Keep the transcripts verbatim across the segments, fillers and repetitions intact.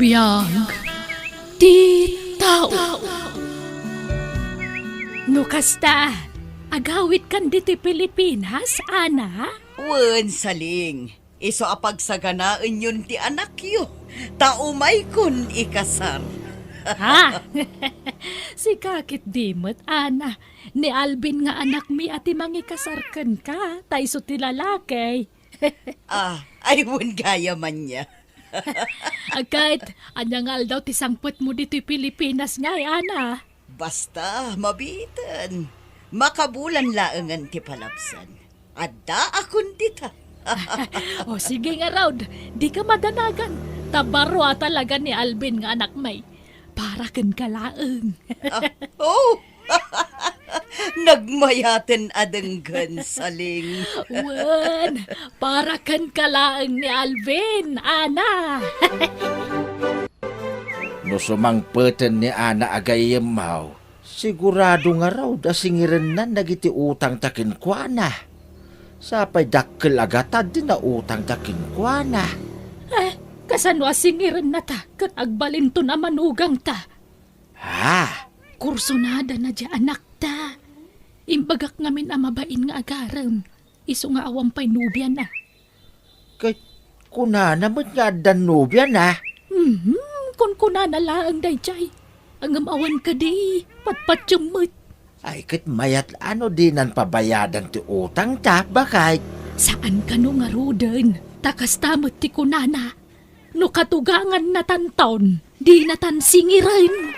Biag ti tao. No kasta, agawidkan ditoy Pilipinas, Ana? Wen, Saling. Isu a pagsaganaenyon ti anakyo, ta umaykon ikasar. Ha? Sika ketdi met, Ana. Ni Alvin nga anakmi a ti mangikasar kenka, ta isu ti lalaki. Ah, ay, wen gayam ania. Ket, ania nga aldaw ti sangpetmo ditoy Pilipinas ngay, Ana? Basta, mabiiten. Makabulan laengen ti palabsan. Addaakon dita. O, sige ngarud, dika madanagan. Ta baro a talaga ni Alvin nga anakmi. Para kenka laeng. Ah, oh! Nagmayaten a denggen, Saling. Wen, para kenka laeng ni Alvin, Ana. No sumangpeten ni Ana a gayyemmo, sigurado ngarud a singirennan dagiti utangta kenkuana. Sapay dakkel a gatad ti nautangta kenkuana. Eh, kasano a singirennata ket agbalinton a manugangta? Ha? Kursonadana diay anakta. Imbagak ngamin a mabain nga agarem. Isu nga awan pay nobiana. Ket kunana met nga addan nobiana? Mhm, kunkunana laeng daydiay. Ngem awan kadi, patpatiem met. Ay, ket mayat a no dinan pabayadan ti utangta, baket. Saan kano ngaruden, ta kasta met ti kunana, no katugangannatanton, dinatan singiren.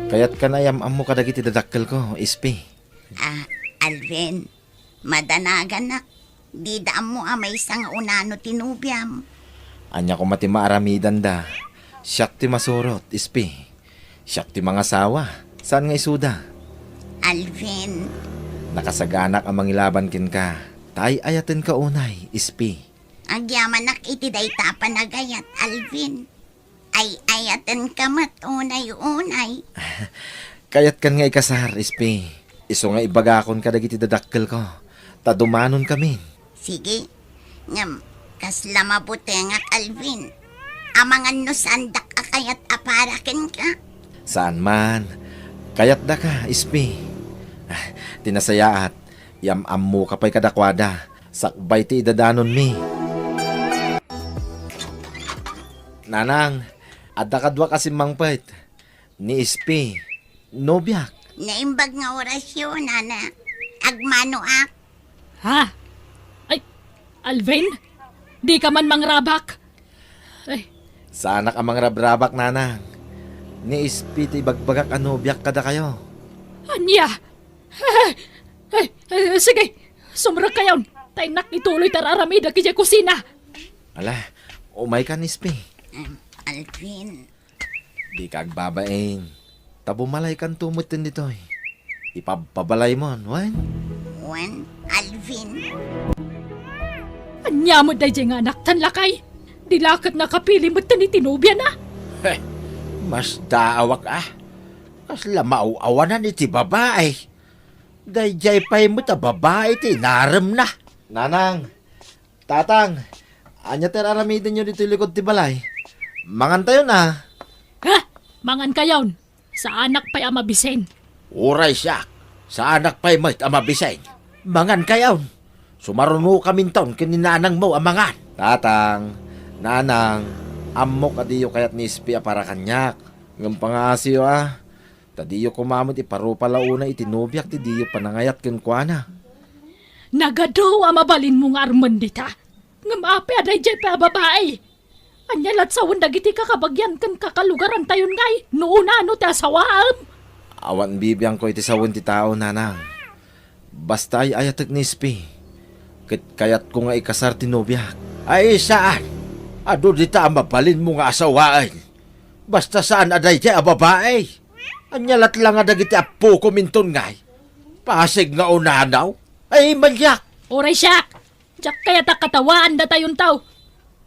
Kayatkan a iyam-ammo kadagiti dadakkelko, Ispi. Ah, Alvin, madanaganak. Dida ammo a maysa nga unano ti nobiam. Ania koma ti maaramidanda? Siak ti masurot, Ispi. Siak ti mangasawa. Saan nga isuda? Alvin. Nakasaganak a mangilaban kenka. Ta ay-ayatenka unay, Ispi. Agyamanak iti dayta a panagayat, Alvin. Ay-ayatenka met unay-unay. Kayatkan nga ikasar, Ispi. Isu nga ibagakon kadagiti dadakkelko, ta dumanonkamin. Sige. Ngem, kasla mabutengak, Alvin. Amangan no saandak a kayat a para kenka. Saan man. Kayatdaka, Ispi. Ah, ti nasayaat, iyam-ammoka pay kadakuada. Sakbay ti idadanonmi. Nanang, adda kaduak a simmangpet. Ni Ispi, nobiak. Naimbag nga orasyo, nana. Agmanoak. Ha? Ay, Alvin? Dika man mangrabak? Ay. Saanak a mangrabrabak, nanang. Ni Ispi ti ibagbagak a nobiak kadakayo. Ania? Ay, ay, ay, sige, sumrekkayon. Ta innak ituloy ti ar-aramidek idiay kusina. Ala, umaykan, Ispi. Em, Alvin. Dika agbabain. Ta bumalaykanto metten ditoy. Ipabpabalaymon, wen? Wen, Alvin. Ania met daydiay nga anaktan, lakay? Di la ket nakapili metten iti nobiana? Heh, masdaawak a. Kasla maaw-awanan iti babai. Daydiay pay met a babai ti inaremna. Nanang, Tatang, ania ti ar-aramidenyo ditoy likod ti balay? Mangantayon a. Ha? Mangankayon? Saanak pay a mabiseng. Uray siak, saanak pay met a mabiseng. Mangankayon. Sumarunokaminton ken ni nanangmo a mangan. Tatang, nanang, ammok a diyo kayat ni Ispi a para kaniak. Ngem pangaasiyo a, ta diyo koma met iparupa la unay iti nobiak ti diyo panangayat kenkuana. Nagadu a mabalinmo nga armen dita. Ngem apay a daydiay pay a babai? Ania lat sawen dagiti kakabagian ken kakalugarantayon ngay no unano ti asawaem? Awan bibiangko iti sawen ti tao, nanang. Basta ay-ayatek ni Ispi. Ket kayatko nga ikasar ti nobiak. Ay, saan! Adu dita a mabalinmo nga asawaen. Basta saan a daydiay a babai. Ania lat la nga dagiti appokominton ngay? Pasig nga unanaw? Ay, maniak! Uray siak! Diak kayat a katawaan datayon tao.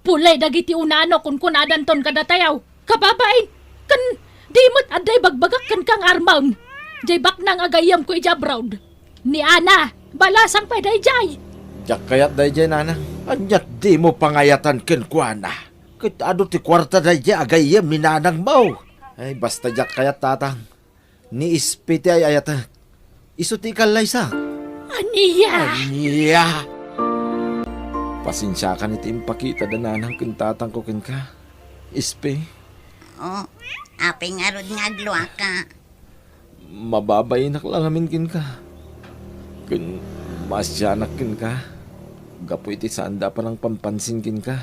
Pulay dagiti unano kunkunadanton kadatayo. Kababain, ken di met adda ibagbagak kenka nga armem. Diay baknang a gayyemko idiay abroad. Ni Ana, balasang pay daydiay. Diak kayat daydiay, nanang. Aniat dimo pangayatan kenkuana? Ket adu ti kuarta daydiay a gayyem ni nanangmo. Ay, basta diak kayat, Tatang. Ni Espe ti ay-ayatek. Isu ti ikallaysak. Ania? Ania? Pasensiakan iti impakita da nanang ken tatangko kenka, Espe. Oh, apay ngarud nga agluaka? Mababainak la ngamin kenka. Ken maasianak kenka. Gapu iti saanda a panangpampansin kenka.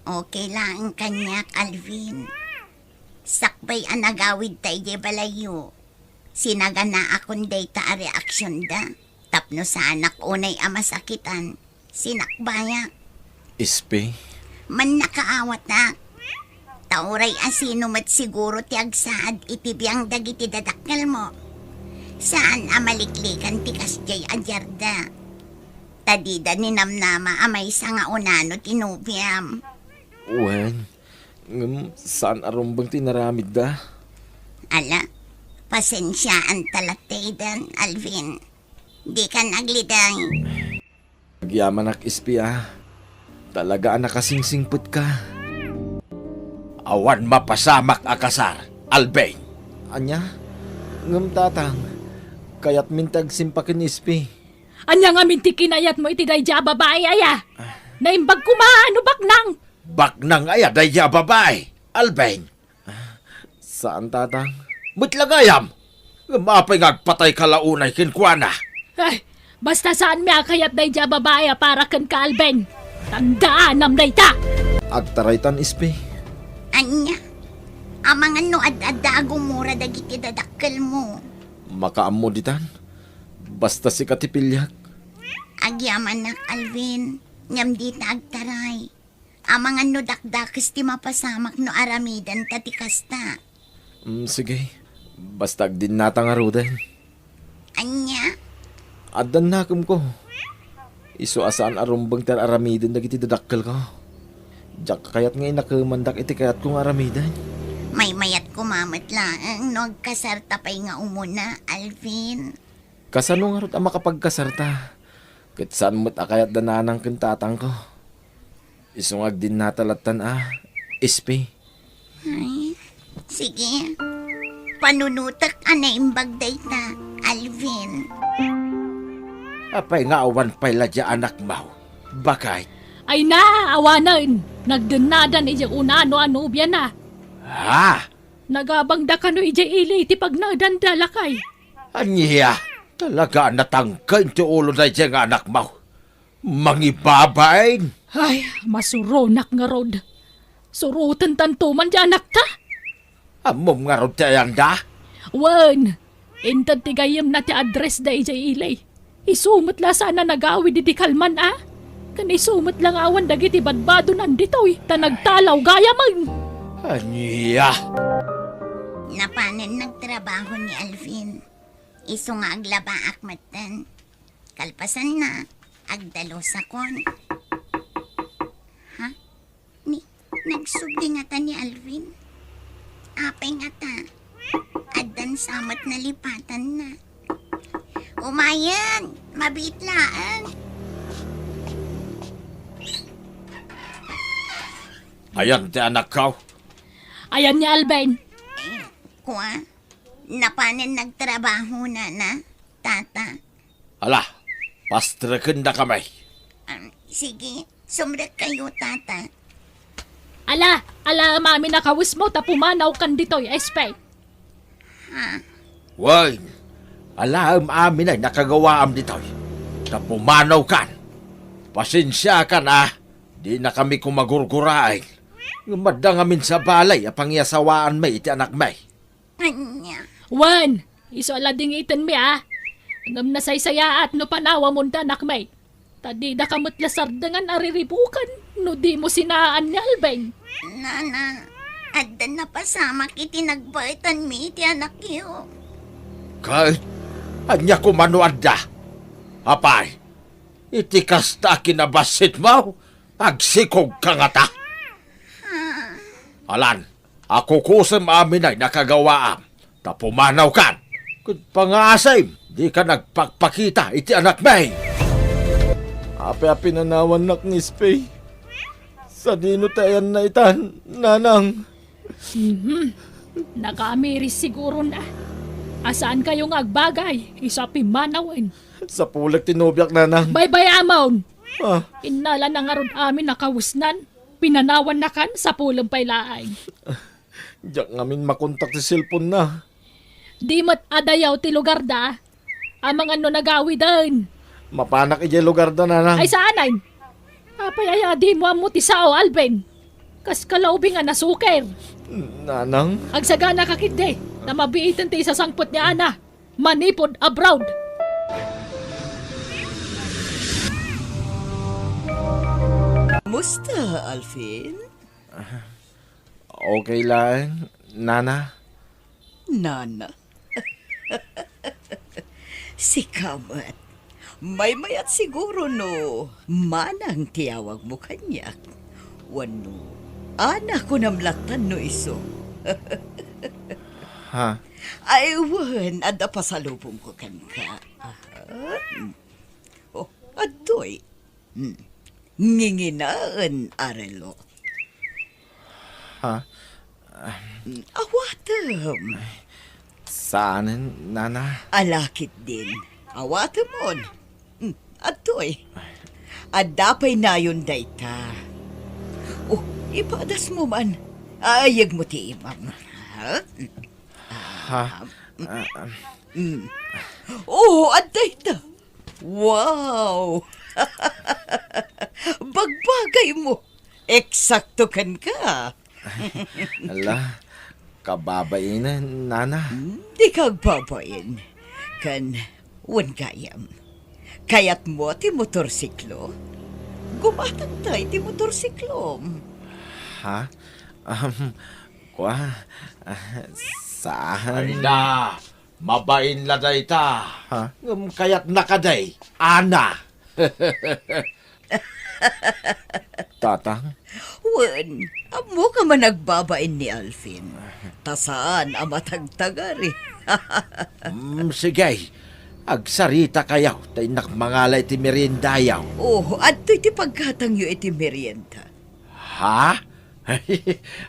Okay laeng kaniak, Alvin. Sakbay a nagawidta idiay balayyo, sinaganaakon dayta a reaksionda tapno saanak unay a masakitan, sinakbayak. Espe? Mannakaawatak. Ta uray asino met siguro ti agsaad iti biang dagiti dadakkelmo. Saan a maliklikan ti kasdiay a diarda. Ta dida ninamnama a maysa nga unano ti nobiam. Wen, ngem saan a rumbeng ti inaramidda. Ala, pasensiaanta lattayden, Alvin. Dikan agliding. Agyamanak, Espe, a. Talaga a nakasingsingpetka. Awan mapasamak a kasar, Alvin. Ania? Ngem, Tatang, kayatmin ti agsimpa ken Espe. Ania ngamin ti kinayatmo iti daydiay a babai, aya? Naimbag koma no baknang. Baknang aya daydiay a babai, Alvin? Saan, Tatang. Met la gayam. Ngem apay nga agpatayka la unay kenkuana? Ay, basta saanmi a kayat daydiay a babai a para kenka, Alvin. Tandaanam dayta. Agtaraytan, Espe. Ania? Amangan no ad-adda a gumura dagiti dadakkelmo. Makaammo ditan. Basta sika ti piliak. Agyamanak, Alvin, ngem dita agtaray. Amangan no dakdakes ti mapasamak no aramidenta ti kasta. Mm, sige. Basta agdinnata ngaruden. Ania? Addan nakemko. Isu a saan a rumbeng ti ar-aramiden dagiti dadakkelko. Diak kayat nga inakemandak iti kayatko nga aramiden. Maymayat koma met laeng no agkasarta pay nga umuna, Alvin. Kasano ngarud a makapagkasarta? Ket saan met a kayat da nanang ken tatangko. Isu nga agdinnata lattan a, Espe. Ay, sige. Panunotek a naimbag dayta, Alvin. Apay nga awan pay la diay anakmo? Baket? Ay na, awanen. Nagdennadan idiay unano a nobiana. Ha? Nagabangda kano idiay ili iti pagnaedanda, lakay. Ania? Talaga a natangken ti ulo daydiay nga anakmo. Mangibabain! Ay, masuronak ngarud. Surotentanto man ti anakta. Ammom ngarud ti ayanda? Wen, inted ti gayyemna ti addressda idiay ili. Isu met la saan a nagawid idi kalman a. Ken isu met la nga awan dagiti badbadonan ditoy ta nagtalaw gayamen. Ania? Napanen nagtrabaho ni Alvin. Isu nga aglabaak metten. Kalpasanna, agdalusakon. Ha? Ni, nagsubli ngata ni Alvin? Apay ngata? Addan sa met nalipatanna. Umayen, mabiit laeng. Ayan ti anakko. Ayan ni Alvin. Eh, kua, napanen nagtrabaho, nana, tata. Ala, pastrekendakami. Um, sige, sumrekkayo, tata. Ala, alaem amin a kawesmo ta pumanawkan ditoy, Espe. Ha? Wen, alaem amin a nakagawaam ditoy ta pumanawkan. Pasensiakan a, dinakami koma gurguraen. Ngem adda ngamin sa balay a pangiasawaanmi iti anakmi. Ania? Wen, isu a ladingitenmi a. Ngem nasaysayaat no panawamon ti anakmi. Ta didaka met la sardengan a riribuken no dimo sinaan ni Alvin. Nana, adda napasamak iti nagbaetanmi iti anakyo. Ket ania koma no adda? Apay, iti kasta a kinabassitmo, agsikogka ngata? Ah. Alan, a kukusem amin a nakagawaam, ta pumanawkan. Ket pangaasim, dika nagpakpakita iti anakmi. Apay a pinanawannak ni Espe? Sadino ti ayanna itan, nanang? Mhm. Nakaamiris siguro na. A, saan kayo nga agbagay, isu a pimmanawen. Sapulek ti nobiak, nanang. Baybay-amon! Ah. Innalana ngarud amin a kawesnan. Pinanawannakan, sapulem pay laeng. Diak ngamin makontak ti cellphone na. Di met adayaw ti lugarda. Amangan no nagawiden. Mapanak idiay lugarda, nanang. Ay, saanen? Apay aya dimo ammo ti sao, Alvin? Kas kalaubing a nasuker. Nanang? Agsaganaka ketdi, ta mabiiten ti isasangpet ni Ana manipud abroad. Kumusta, Alvin? Okay laeng, nana. Nana? Sika met. Maymayat siguro no manang ti awagmo kaniak. Wenno, Ana kunam lattan no isu. Ha? Ay, wen, adda pasalubongko kenka. Aha. Oh, adtoy. Hmm. Nginginaen a relo. Ha? Hmm, awatem. Saanen, nana? Ala ketdin. Awatemon. Hmm, adtoy. Adda pay nayon dayta. Oh, ipadasmo man. Ayegmo ti imam. Ha? Ha? Ah, ah. Mm. Oh, adda ita. Wow! Bagbagaymo. Eksakto kenka. Ala, kababainen, nana. Hmm, dika agbabain. Ken, wen gayam. Kayatmo ti motorsiklo? Gumatangta iti motorsiklom. Ha? Um, kua, ah, saan? Ay na, mabain la dayta. Ha? Ngem kayatna kadi, Ana. Tatang? Wen, ammoka man agbabain ni Alvin. Ta saan a matagtagari. Mm, sige. Agsaritakayo, ta innak mangala iti meriendayo. Oh, adtoy ti paggatangyo iti merienda. Ha?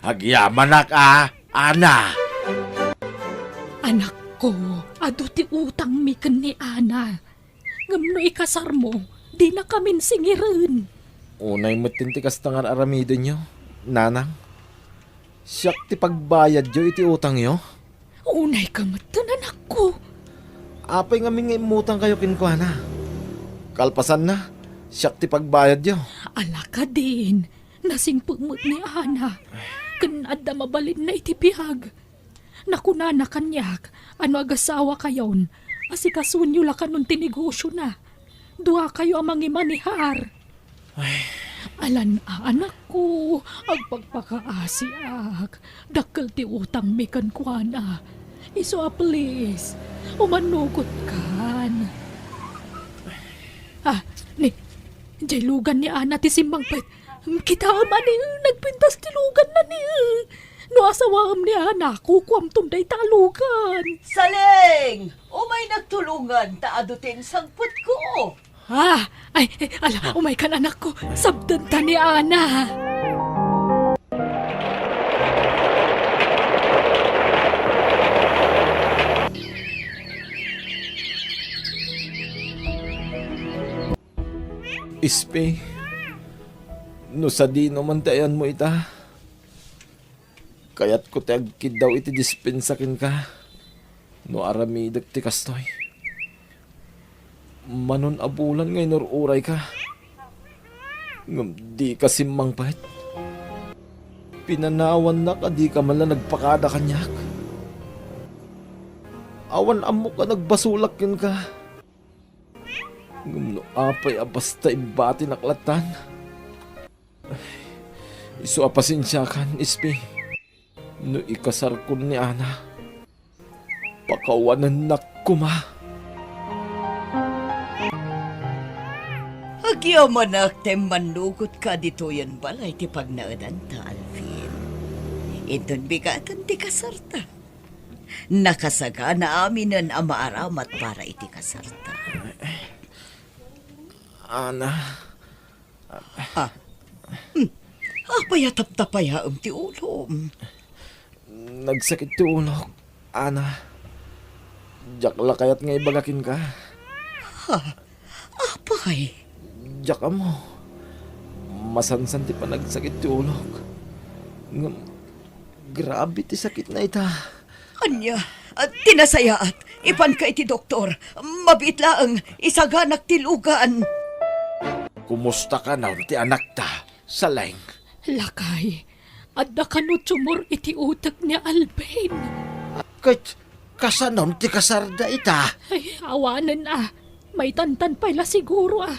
Agyamanak a, Ana. Anakko, adu ti utangmi ken ni Ana. Ngem no ikasarmo, dinakamin singiren. Unay metten ti kasta nga ar-aramidenyo, nanang. Siak ti pagbayadyo iti utangyo. Unayka metten, anakko. Apay ngamin nga immutangkayo kenkuana? Kalpasanna, siak ti pagbayadyo. Ala kadin, nasingpet met ni Ana. Ken adda mabalinna iti biag. Nakunana kaniak a no agasawakayon, asikasonyo la kanon ti negosiona. Duakayo a mangimanehar. Ay. Alan a, anakko, agpakpakaasiak. Dakkel ti utangmi kenkuana. Isu a please, umannugotkan. Ah, ni, jay lugan ni Ana ti simmangpet. Kitaem a ni, nagpintas ti luganna ni. No asawaem ni Ana, kukuamton dayta a lugan. Saling! Umaynak tulongan ta adu ti insangpetko. Ah, ay, ay, ala, umaykan, anakko. Sabdenta ni Ana. Ispi, no sadino man ti ayanmo ita, kayatko ti agkiddaw iti dispensa kenka no aramidek ti kastoy. Manon a bulan nga inur-urayka, ngem dika simmangpet. Pinanawannak a dika man la nagpakada kaniak. Awan ammok a nagbasolak kenka. Ngem no apay a basta imbatinak lattan, isu a pasensiakan, Ispi. No ikasarkon ni Ana, pakawanennak koma. Agyamanak ta immannugotka ditoyen balay ti pagnaedanta, Alvin. Inton bigaten ti kasarta. Nakasagana aminen a maaramat para iti kasarta. Ana. Ah. Hmm. Apay a taptapayaem ti ulom? Nagsakit ti ulok, Ana. Diak la kayat nga ibaga kenka. Ha? Apay? Diak ammo. Masansan ti panagsakit ti ulok. Ngem, grabe ti sakitna ita. Ania? Ah, ti nasayaat, ipanka iti doktor. Mabiit laeng, isaganak ti lugan. Kumusta kanon ti anakta, Saleng? Lakay, adda kano tumor iti utek ni Alvin. Ket kasanon ti kasarda ita? Ay, awanen a. Maitantan pay la siguro a.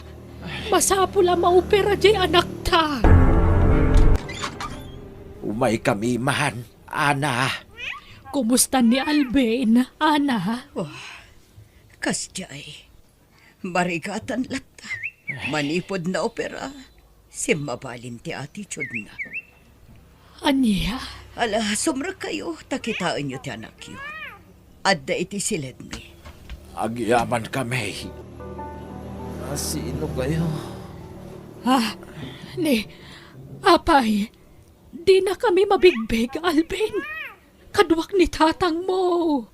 Masapul a maopera diay anakta. Umaykami man, Ana. Kumusta ni Alvin, Ana? Oh, kasdiay. Marigatan latta. Manipud naopera, simmabalin ti attitude-na. Ania? Ala, sumrekkayo, ta kitaenyo ti anakyo. Adda iti siledmi. Agyamankami. Sino kayo? Ah, ni, apay, dinakami mabigbig, Alvin. Kaduak ni tatangmo.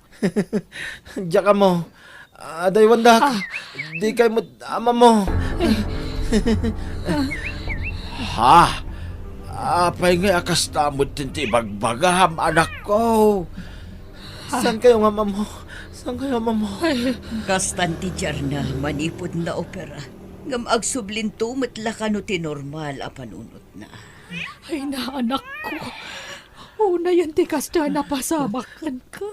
Diak ammo. Adaywandak. Ah. Dikay met amammo. Ha? Apay ngay a kasta met ti ibagbagam, anakko? Saan kayo nga amammo? Saan kayo amammo? Kastan ti diarna manipud naopera. Ngem agsublinto met la kano ti normal a panunotna. Ay, anakko. Unayen ti kasta a napasamak kenka.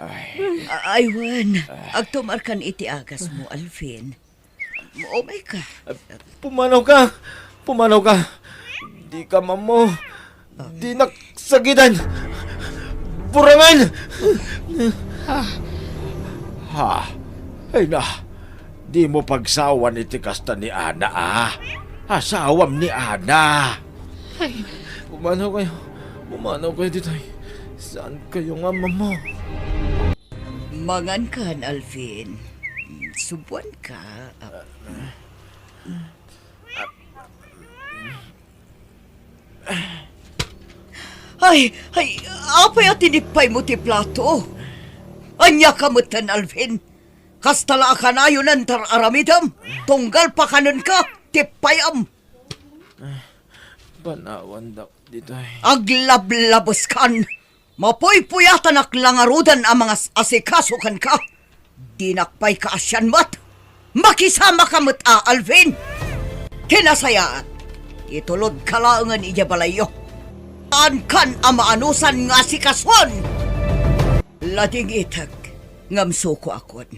Ay. A-, ay, wen. Agtumarkan iti agasmo, Alvin. Umayka. Pumanawka. Pumanawka. Dika ammo. Dinak sagidan. Burangen. Ah. Ha? Ay na. Dimo pagsawan iti kasta ni Ana, a. Asawam ni Ana. Ay. Pumanaw kayo. Pumanaw kayo ditoy. Saan kayo nga amammo? Mangankan, Alvin. Subuanka. Ay, ay, apay a tinippaymo ti plato? Ania ka metten, Alvin? Kasta la a kanayon a intar-aramidem, tunggal pakanenka, tippayam. Panawandak ditoy. Aglablabeskan! Mapuypuyatanak la ngaruden a mangas-asikaso kenka. Dinak pay kaasian met. Makisamaka met a, Alvin. Ti nasayaat, itulodka laengen idiay balayyo. Saankan a maanusan nga asikasoen. Ladingitek, ngem sukoakon.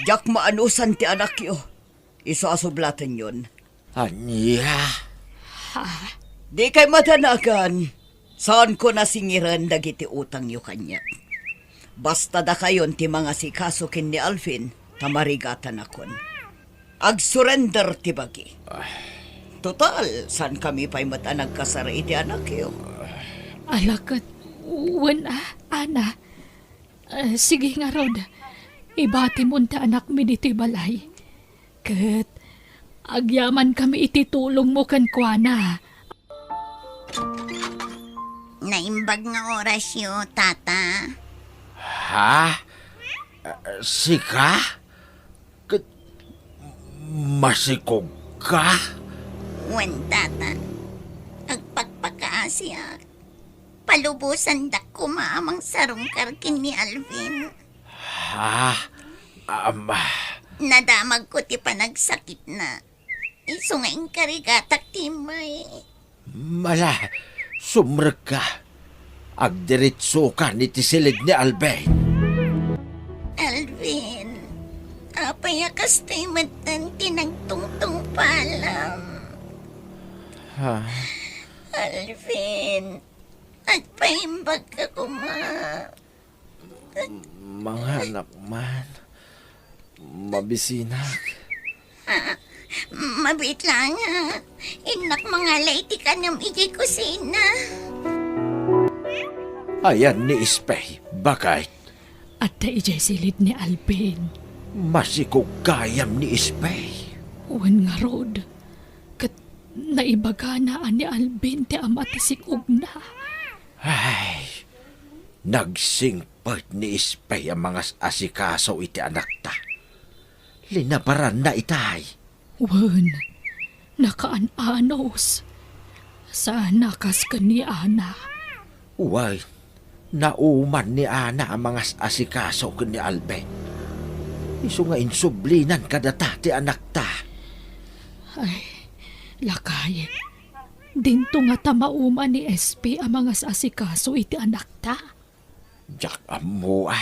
Diak maanusan ti anakyo. Isu a sublatenyon. Ania? Ha? Dikay madanagan. Saanko nasingiren dagiti utangyo kaniak. Basta dakayon ti mangasikaso ken ni Alvin, ta marigatanakon. Agsurrender ti bagi. Ay. Total, saankami pay met a nagkasar iti anakyo. Ala ket, wen a, Ana. Ah, sige ngarud, ibatimon ti anakmi ditoy balay. Ket agyamankami iti tulongmo kenkuana. Naimbag nga orasyo, Tata. Ha? Sika? Ket masikogka? Wen, Tata. Agpakpakaasiak. Palubosandak koma a mangsarungkar ken ni Alvin. Ha? Ama. Nadamagko ti panagsakitna. Isu nga inkarigatak ti immay. Mala, sumrekka. Agdiritsokan iti silid ni Alvin. Alvin, apay a kastoy metten ti nagtungtungpalam? Ha? Alvin, agpaimbagka koma. Manganak man. Mabisinak. Ah, mabiit laeng. Innak mangala iti kanem idiay kusina. Ayan ni Espay, baket. Adda idiay silid ni Alvin. Masikog gayam ni Espay. Wen ngarud, ket Naibagana a ni Alvin ti ama ti sing-ogna. Ay, nagsingpet ni Espey a mangas-asikaso iti anakta. Linabaranna itay. Wen, nakaan-anos. Saan a kas ken ni Ana. Wen, nauman ni Ana a mangas-asikaso ken ni Alvin. Isu nga insublinan kadata ti anakta. Ay, lakay. Dinto ngata mauman ni Espey a mangas-asikaso iti anakta. Diak ammo a.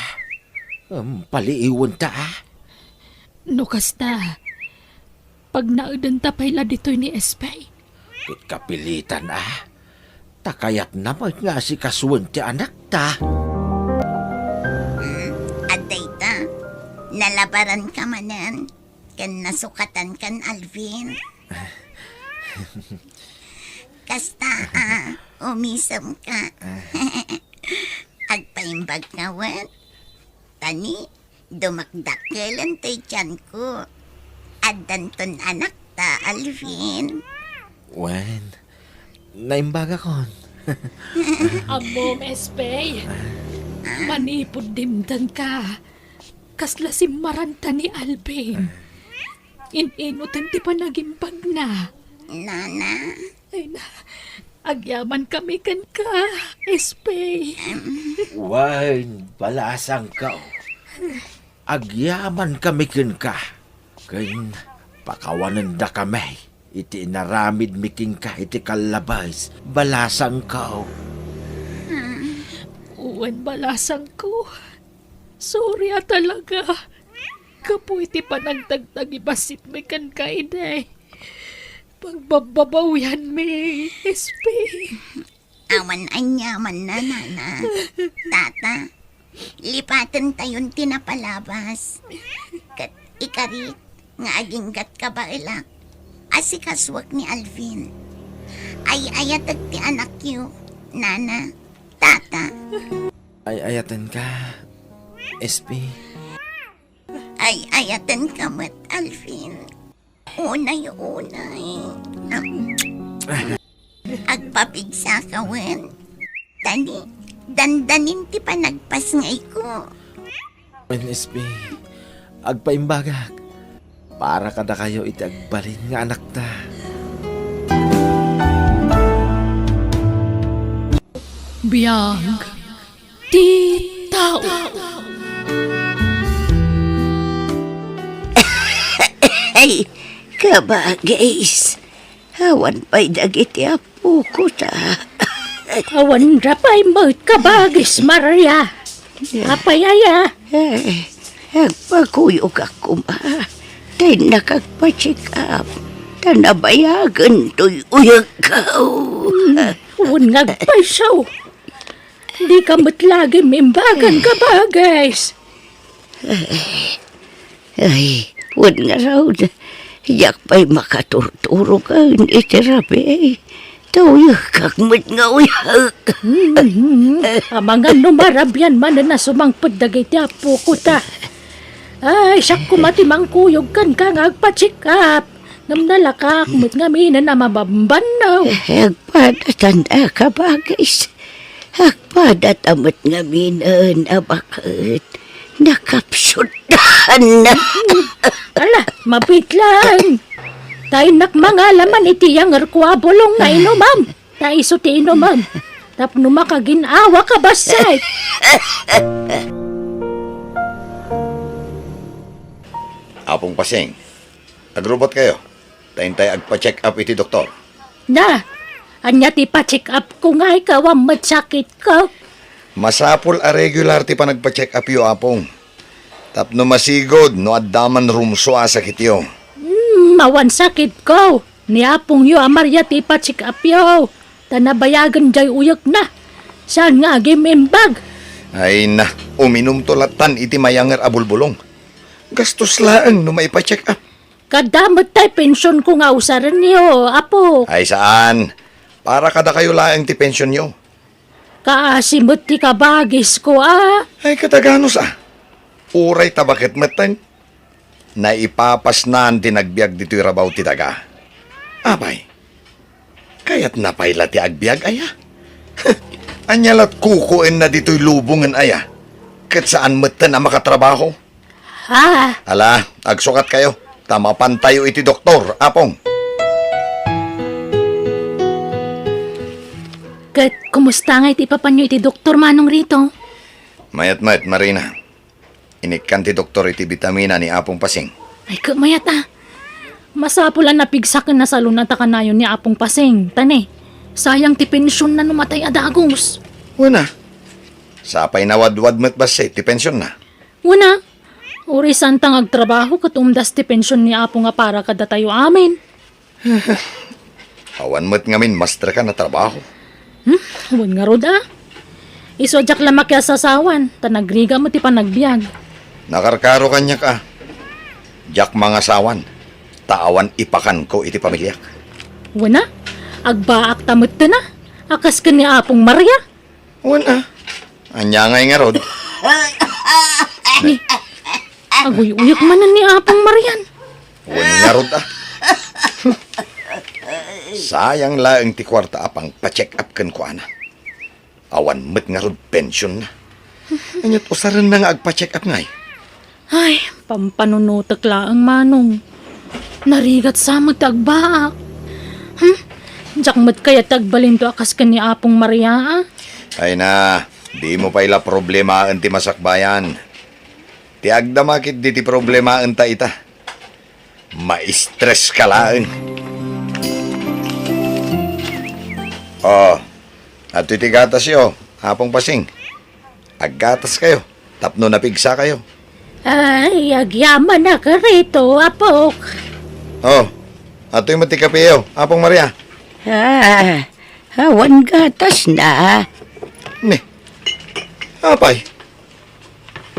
Em, paliiwenta a. No kasta, pagnaedenta pay la ditoy ni Espey. Ket kapilitan a. Ta kayatna met nga asikasoen ti anakta. Hmm, adda ita, nalabaranka manen ken nasukatanka ni Alvin. Kasta a, umisemka. Agpaimbagka wen? Ta ni, dumakdakkel ti tianko. Addanton anakta, Alvin. Wen, naimbagakon. Ammom, Espey. Manipud dimtengka, kasla simmaranta ni Alvin. In-inutan ti panagimbagna. Nana. Ay na, agyamankami kenka, Espey. Wen, balasangko. Agyamankami kenka. Ken pakawanendakami iti inaramidmi kenka iti kallabes, balasangko. Wen, balasangko. Sorry a talaga. Gapu iti panagtagtagibasitmi kenka idi. Pagbabbabawianmi, Espey. Awan aniamanna, Nana. Tata, lipatentayon ti napalabas. Ket ikarik nga aginggatka baelak, asikasuek ni Alvin. Ay-ayatek ti anakyo, Nana, Tata. Ay-ayatenka, Espey. Ay-ayatenka met, Alvin. Unay-unay. Agpapigsaka wen. Ta ni, dandanin ti panagpasngayko. Wen, Espey, agpaimbagak. Para kadakayo iti agbalin nga anakta. Biag ti tao. Ay, kabagis. Awan pay dagiti apokota. Awan ra pay met, kabagis, Maria. Apay aya? Eh, agpakuyogak koma. Ta innak agpa-check up. Ta nabayagen toy uyegko. Hmm, wen nga agpayso. Dika met lagi mimbagan, kabagis. Ay, wen ngarud, diak pay makaturturog iti rabii. Ta uyekak met nga uyek. Hmm, amangan no marabian manen a sumangpet dagiti apokota. Ay, siak koma ti mangkuyog kenka nga agpa-check up. Ngem nalakaak met ngaminen a mabambanno. Eh, agpadatan a kabagis. Agpadata met ngaminen a baket. Nakapsutdan. Ala, mabitlang. Ta innak mangalaman iti yangerko a bulong nga inumam. Ta isu ti inumam. Tapno makagin-awa ka bassit. Apong Pasing, agrubot kayo. Ta intay agpa-check up iti doktor. Na, ania ti pa-check up ko nga ikaw met sakit ko? Masapul a regular ti panagpa-check up yo, Apong. Tapno masigud no adda man rumsua a sakityo. Hmm, awan sakit ko. Ni apongyo a Maria ti ipa-check up yo. Ta nabayagen jay uyekna. Saan nga agim-imbag? Ay na, uminumto latan iti mayanger a bulbulong. Gastos laeng no maipa-check up. Adda met tay pensionko nga usarenyo, Apo. Ay saan. Para kadakayo laeng ti pensionyo. Kaasi met ti kabagisko, a. Ay, kataganos, a. Uray ta baket metten. Naipapasnan ti nagbiag ditoy rabaw ti daga. Apay, Kayatna pay la ti agbiag, aya? Ania lat kukuenna ditoy lubongen, aya? Ket saan metten a makatrabaho? Ah. Ala, agsukatkayo, ta mapantayo iti doktor, Apong. Ket kumusta nga iti ipapanyo iti doktor, Manong Rito? Mayat met, Marina. Inikkan ti doktor iti bitamina ni Apong Pasing. Ay, ket mayat a. Masapul a napigsa ken nasalun-at a kanayon ni Apong Pasing, ta ne, sayang ti pensionna no matay a dagus. Wen a. Sapay nawadwad met bassit ti pensionna. Wen a. Uray saan ta nga agtrabaho ket umdas ti pension ni Apo nga para kadatayo amin. Awan met ngamin masterkan a trabaho. Hmm? Wen ngarud a. Isu a diak la makiasasawan, ta nagrigat met ti panagbiag. Nakarkaro kaniak a. Diak mangasawan, ta awan ipakanko iti pamiliak. Wen a, agbaak ta metten a, a kas ken ni Apong Maria. Wen a. Ania ngay ngarud? Ni, aguy-uyek manen ni Apong Marian. Wen ngarud a. Sayang laeng ti kuarta a pangpa-check up kenkuana. Awan met ngarud pensionna. Ania't usarenna nga agpa-check up ngay? Ay, pampanunotek laeng, Manong. Narigat sa met ti agbaak. Hmm? Diak met kayat ti agbalinto a kas ken ni Apong Maria, a? Ay na, dimo pay la problemaen ti masakbayan. Ti agdama ketdi ti problemaenta ita. Ma-stress ka laeng. Oh, adtoy ti gatasyo, Apong Pasing. Aggataskayo tapno napigsakayo. Ay, agyamanak Rito, apok. Oh, adtoy met ti kapeyo, Apong Maria. Ah, awan gatasna. Ne, apay,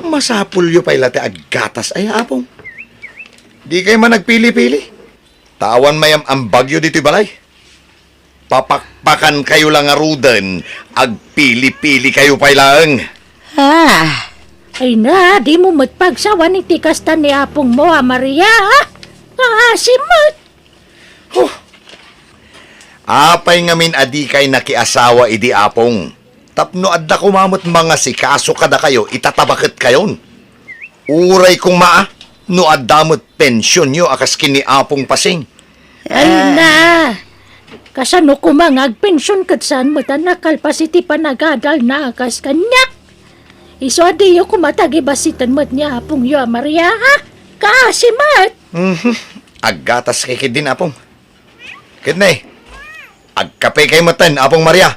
masapulyo pay la ti aggatas aya, Apong. Dikay man agpili-pili. Ta awan mayam-ambagyo ditoy balay. Papakpakankayo la ngaruden, agpili-pilikayo pay laeng. Ah, ay na, dimo met pagsawan iti kasta ni apongmo a Maria, a? Kaasi met. Huh. Apay ngamin a dikay nakiasawa idi, Apong? Tapno adda koma met mangasikaso kadakayo ita tabaketkayon. Uray koma a, no adda met pensionyo a kas ken ni Apong Pasing. Ay na! Kasano koma nga agpension ket saan met a nakalpas iti panagadalna a kas kaniak? Isu a diyo koma tagibassiten met ni apongyo a Maria, ha? Kaasi met! Mhm. Aggatas kay ketdin, Apong. Ket ne, agkapekay metten, Apong Maria.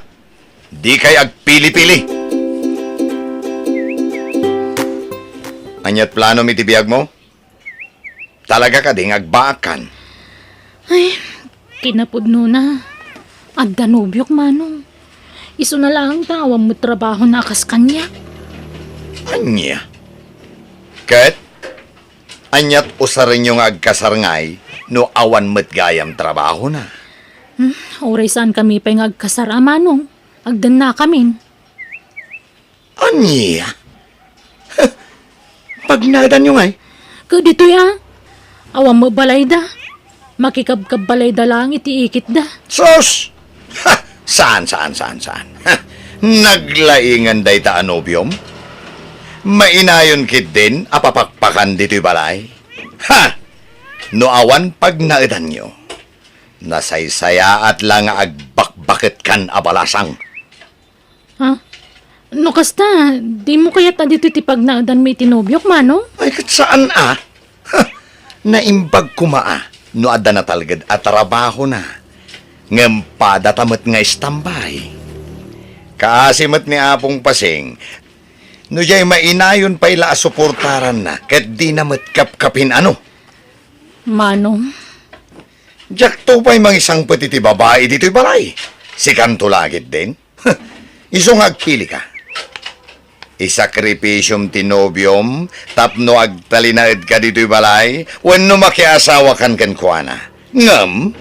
Dikay agpili-pili. Ania't planom iti biagmo? Talaga kadi nga agbaakkan? Ay, kinapudnona, adda nobiok, Manong. Isuna laeng ta awan met trabahona a kas kaniak. Ania? Ket ania't usarenyo nga agkasar ngay no awan met gayam trabahona? Hmm, uray saankami pay nga agkasar a, Manong. Agdennakamin. Ania? Pagnaedanyo ngay? Ket ditoy a, awan met balayda. Makikabkabbalayda laeng iti ikitda. Sus! Ha! Saan, saan, saan, saan? Ha! Naglaingan dayta a nobiom? Mainayon ketdin a papakpakan ditoy balay? Ha! No awan pagnaedanyo, nasaysayaat la nga agbakbaketkan a balasang. Ha? No kasta, dimo kayat a ditoy ti pagnaedanmi iti nobiok, Manong? Ay, ket saan a? Ha! Naimbag koma a no adda natalged a trabahona. Ngem padata met nga istambay. Kaasi met ni Apong Pasing, no diay mainayon pay la a suportaranna ket dina met kapkapin, ano? Manong. Diakto pay mangisangpet iti babai ditoy balay. Sikanto la ketdin? Isu nga agpilika. Isakripisiom ti nobiom tapno agtalinaedka ditoy balay wenno makiasawakan kenkuana. Ngem,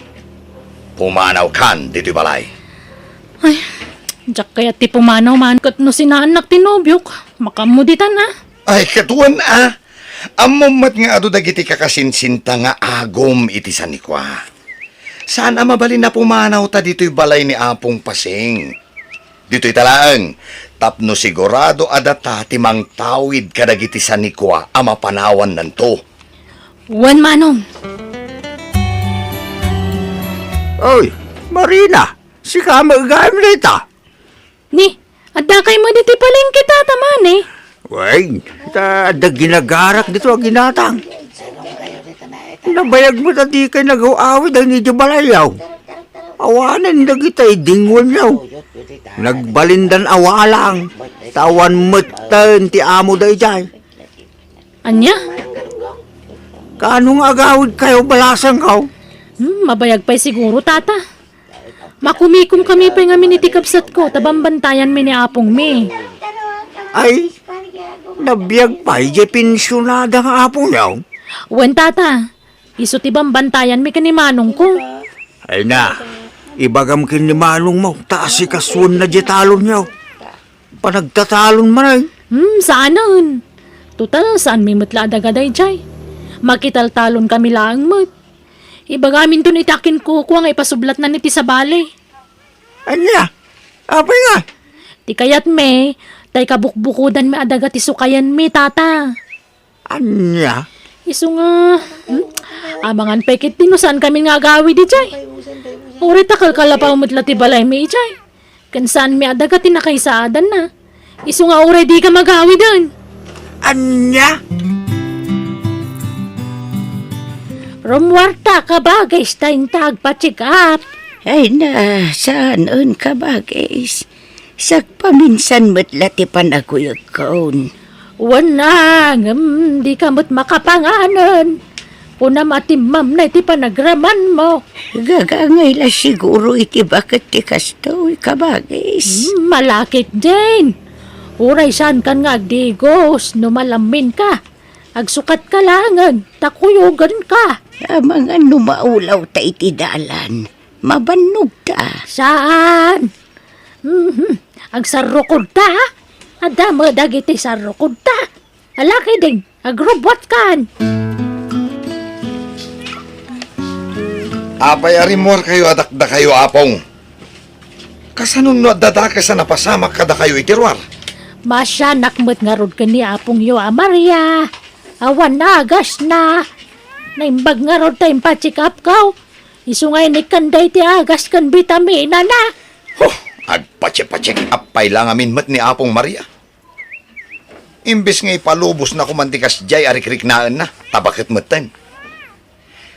pumanawkan ditoy balay. Ay, diak kayat ti pumanaw, Manong, ket no sinaannak ti nobiok, makaammo ditan a. Ay, ket wen a. Ammom met nga adu dagiti kakasinsinta nga agom iti sanikua. Saan a mabalin a pumanawta ditoy balay ni Apong Pasing. Ditoy ta laeng, tapno sigurado a data ti mangtawid kadagiti sanikua a mapanawannanto. Wen, Manong. Oy, Marina, sika met gayam dita? Ni, adda kay met iti palengke, Tata Mani? Wen, ta adda ginagarak dito a ginatang. Nabayag met a dikay nagaw-awid dagiti balayyo. Awanen dagiti dingwenyo. Nagbalindan a walang, ta awan metten ti amo daydiay. Ania? Kaano nga agawidkayo, balasangko? Hmm, mabayag pay siguro, Tata. Makumikomkami pay ngamin iti kabsatko ta bambantayanmi ni apongmi. Ay, nabiag pay diay pensionada nga apongyo? Wen, Tata. Isu ti bambantayanmi ken ni manongko. Ay na, ibagam ken ni manongmo ta asikasuenna diay talonyo. Panagtatalon manen. Hmm, saanen. Total, saanmi met la a daga daydiay. Makitaltalonkami laeng met. Ibagaminton iti akinkukua nga ipasublatnan iti sabali. Ania? Apay nga? Ti kayatmi, tay kabukbukodanmi a daga ti sukayenmi, Tata. Ania? Isu nga, hmm? Amangan pay ketdi no saankami nga agawid idiay. Uray ta kalkalapaw met la ti balaymi idiay. Ken saanmi a daga ti nakaisaadanna. Isu nga uray dika magawiden. Ania? Rummuarta, kabagis, ta inta agpa-check up. Ay na, saanen, kabagis. Sagpaminsan met la ti panagkuyogkon. Wen a, ngem dika met makapanganen. Kunam a timmamnay ti panagramanmo. Gagangay la siguro iti baket ti kastoy, kabagis. Hmm, malakit, Jane. Uray saankan nga agdigos no malamminka. Agsukatka laengen, ta kuyogenka. Amangan no maulawta iti dalan, mabannogta. Saan? Mhm. Agsarrukodta, a? Adda met dagiti sarrukodta. Alakiden, agrubbuatkan. Apay a rimmuarkayo a dakdakayo, Apong? Kasano no adda dakes a napasamak kadakayo iti ruar? Maasianak met ngarud ken ni Apongyo a Maria. Awan agasna. Naimbag ngarud ta impa-check upko. Isu nga inikkan daydi agas ken bitaminana. Huh, agpa-check-check up pay la ngamin met ni Apong Maria. Imbes nga ipalubosna koman ti kasdiay a rikriknaenna, ta baket metten.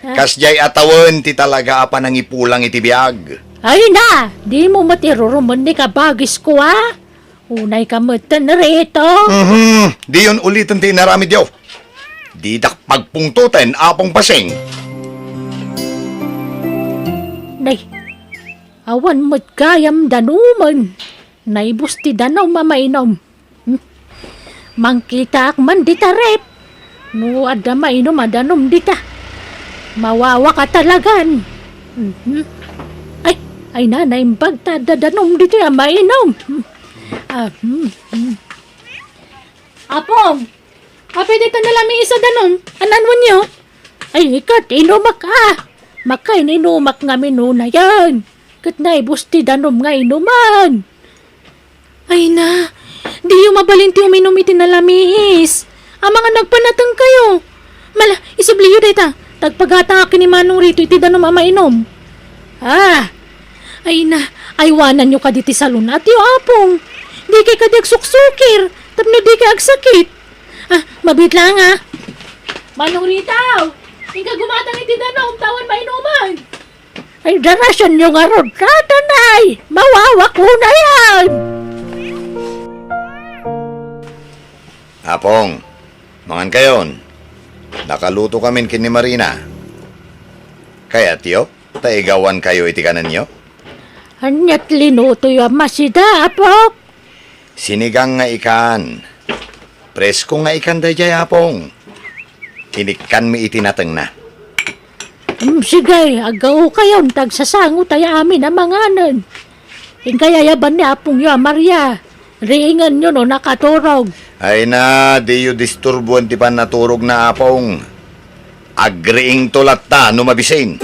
Ah. Kasdiay a tawen ti talaga a panangipulang iti biag. Ay na, dimo met irurumen ni kabagisko, a? Unayka metten rito. Mhm, diyon uliten ti inaramidyo. Didak pagpungtoten, Apong Pasing. Nay, awan met gayam danomen. Naibus ti danom a mainom. Hmm. Mangkitaak man dita ref. No adda mainom a danom dita, mawawak a talagan. Mhm. Ay, ay na, naimbag ta adda danom ditoy a mainom. Hmm. Ah, hmm, hmm. Apong, apay dayta nalamiis a danom? An-anwenyo? Ay, ket inumak a. Makain-inumak ngamin unayen. Ket naibus ti danom nga inuman. Ay na, diyo mabalin ti uminum iti nalamiis. Amangan agpanatengkayo. Mala, isubliyo dayta. Ta agpagatangak ken ni Manong Rito iti danom a mainom. Ah, ay na, aywananyo kadi ti salun-atyo, Apong. Dikay kadi agsuksukir, tapno dikay agsakit. Ah, mabiit laeng, a. Manong Rito, inka gumatang iti danom, ta awan mainuman. Ay, darasanyo ngarud, Tatay! Mawawak unayen! Apong, mangankayon. Nakalutokamin ken ni Marina. Kayatyo ta igawankayo iti kanenyo? Aniat linutoyo a masida, Apok? Sinigang nga ikan. Presko nga ikan daydiay, Apong. Inikkanmi iti natengna. Mm, sige, aggaokayon, ta agsasangotay amin a manganen. Inkay ayaban ni apongyo a Maria. Riingenyo no nakaturog. Ay na, diyo disturboen ti pannaturogna, Apong. Agriingto latta no mabisin.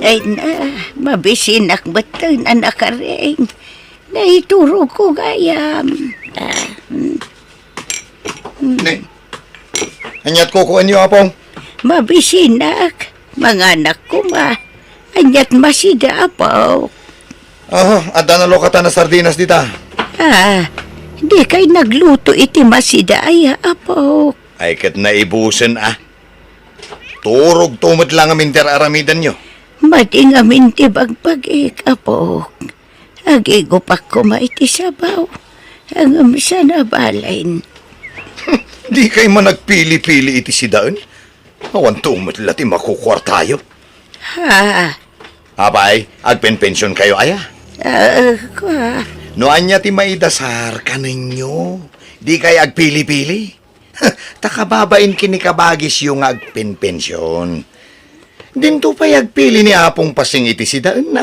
Ay na, mabisinak metten a nakaring. Naiturogko gayam. Ah, mm. Ne, aniat kukuenyo, Apong? Mabisinak. Manganak koma. Aniat masida, Apo? Ah, adda nalukatan a sardinas dita. Ah, dikay nagluto iti masida aya, Apo? Ay, ket naibusen, a. Turogto met la ngamin ti ar-aramidenyo. Madi ngamin ti bagbagik, Apo. Agigupak koma iti sabaw. Ngem saan a balen. Dikay man agpili-pili iti sidaen? Awanto met la ti makukuartayo. Ha? Apay, agpenpensionkayo aya? Ah, kua. No ania ti maidasar, kanenyo. Dikay agpili-pili. Ta kababain ken ni kabagisyo nga agpenpension. Dinto pay agpili ni Apong Pasing iti sidaenna.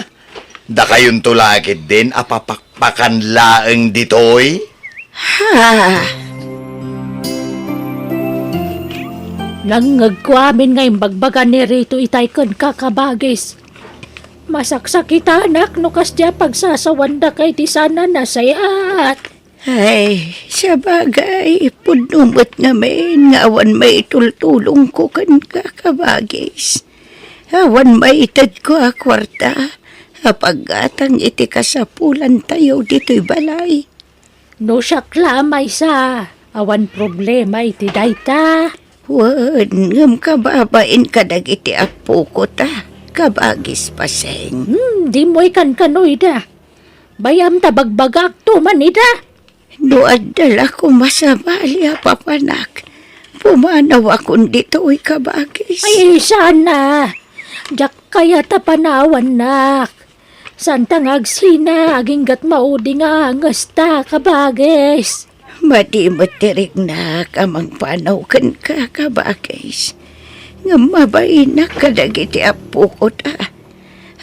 Dakayonto la ketdin a papakpakan laeng ditoy? Ha? Nangngegko amin nga imbagbaga ni Rito itay kenka, kabagis. Masaksakitanak no kasdiay a pagsasawandaka iti saan a nasayaat. Ay, sabagay, pudno met ngamin nga awan maitultulongko kenka, kabagis. Awan maitedko a kuarta a paggatang iti kasapulantayo ditoy balay. No siak la a maysa, awan problema iti dayta. Wen, ngem kababain kadagiti appoko ta, kabagis Paseng. Hmm, dimo ikankano ida. Bay-am ta bagbagakto man ida. No adda la koma sabali a papanak, pumanawakon ditoy, kabagis. Ay, saan a. Diak kayat a panawannak. Saan ta nga agsina, aginggat maudi nga angesta, kabagis. Madi met ti riknak a mangpanaw kenka, kabagis. Ngem mabainak kadagiti appoko ta.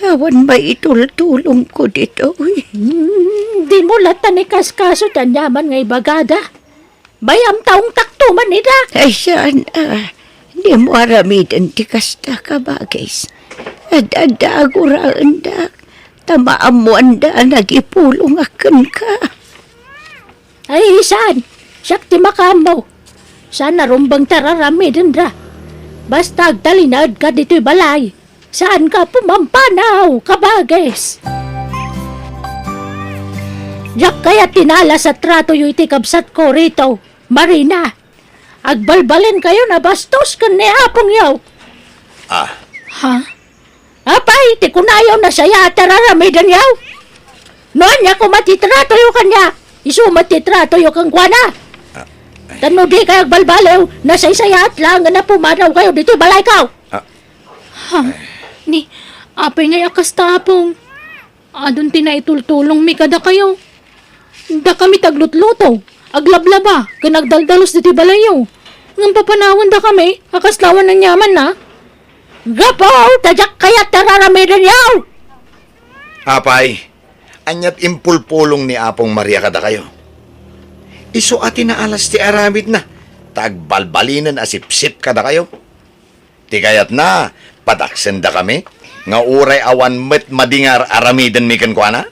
Awan maitultulongko ditoy. Hmm, dimo latta ni kaskaso ti aniaman nga ibagada. Bay-am ta ungtakto man ida. Ay, saan a. Dimo aramiden ti kasta, kabagis. Ad-adda aguraendak, ta maammoanda a nagipulongak kenka. Ay, saan? Siak ti makaammo. Saan a rumbeng ti ar-aramidenda. Basta agtalinaedka ditoy balay. Saanka a pumampanaw, kabagis. Diak kayat ti naalas a tratoyo iti kabsatko Rito, Marina. Agbalbalinkayon a bastos ken ni apongyo. Ah. Ha? Apay, ti kunayo, nasayaat ti ar-aramidenyo? No ania koma ti tratoyo kaniak, isu met ti tratoyo kenkuana. Ah. Ta no dikay agbalbaliw, nasaysayaat laengen a pumanawkayo ditoy balayko. Ah. Ha? Ni, apay ngay a kasta, Apong? Adun ti naitultulongmi kadakayo. Dakami ti aglutluto, aglablaba, ken agdaldalus ditoy balayyo. Ngem papanawendakami a kasla awan aniamanna. Gapu ta diak kayat ti ar-aramidenyo! Apay, aniat impulpulong ni Apong Maria kadakayo? Isu a ti naalas ti aramidna, ta agbalbalinen a sipsip kadakayo. Ti kayatna, padaksendakami, nga uray awan met madi nga ar-aramidenmi kenkuana?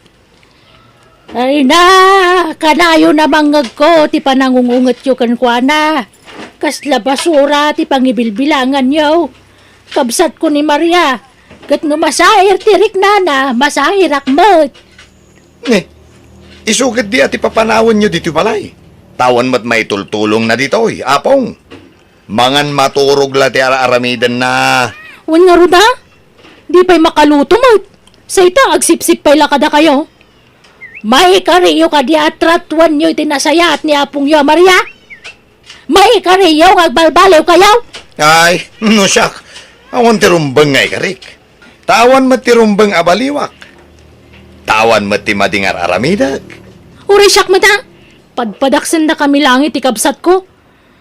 Ay na, kanayon a mangngegko ti panangungungetyo kenkuana. Kasla basura ti pangibilbilanganyo. Kabsatko ni Maria, ket no masair ti riknana, masairak met. Ni, isu ketdi a ti papanawenyo ditoy balay. Ta awan met maitultulongna ditoy, Apong. Mangan maturog la ti ar-aramidenna. Wen ngarud a, di pay makaluto met. Say ta, agsipsip pay la kadakayo. Maikariyo kadi a tratuenyo iti nasayaat ni apongyo a Maria? Maikariyo nga agbalbaliwkayo? Ay, no siak, awan ti rumbeng nga ikarik. Ta awan met ti rumbeng a baliwak. Ta awan met ti madi nga ar-aramidek. Uray siak met a, padpadaksendakami laeng iti kabsatko.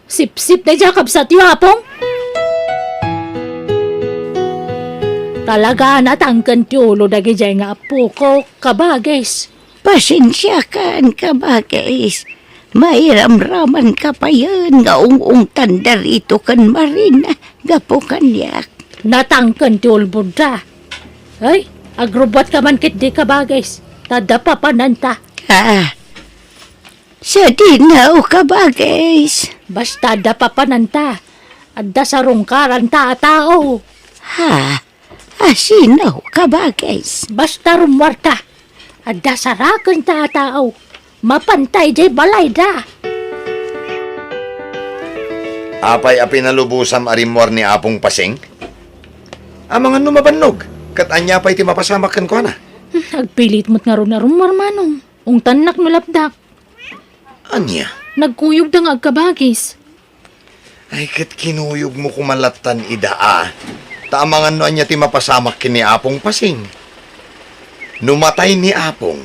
Sipsip daydiay a kabsatyo, Apong. Talaga a natangken ti ulo dagidiay nga appoko, kabagis. Pasensiakan, kabagis. Mairamramanka payen nga ung-ungtanda Rito ken Marina gapu kaniak. Natangken ti ulbodda. Ay, agrubbuatka man ketdi, kabagis. Ta adda papananta. Ah, sadino, kabagis? Basta adda papananta. Adda sarungkaranta a tao. Ha? Asino, kabagis? Basta rummuarta. Adda sarakenta a tao. Mapanta idiay balayda. Apay a pinalubosam a rimmuar ni Apong Pasing? Amangan no mabannog, ket ania pay ti mapasamak kenkuana? Hmm, agpilit met ngarud a rummuar, manong. Ungtannak no lapdak. Ania? Nagkuyogda nga agkabagis. Ay, ket kinuyogmo koma lattan ida a. Ta amangan no ania ti mapasamak ken ni Apong Pasing. No matay ni Apong,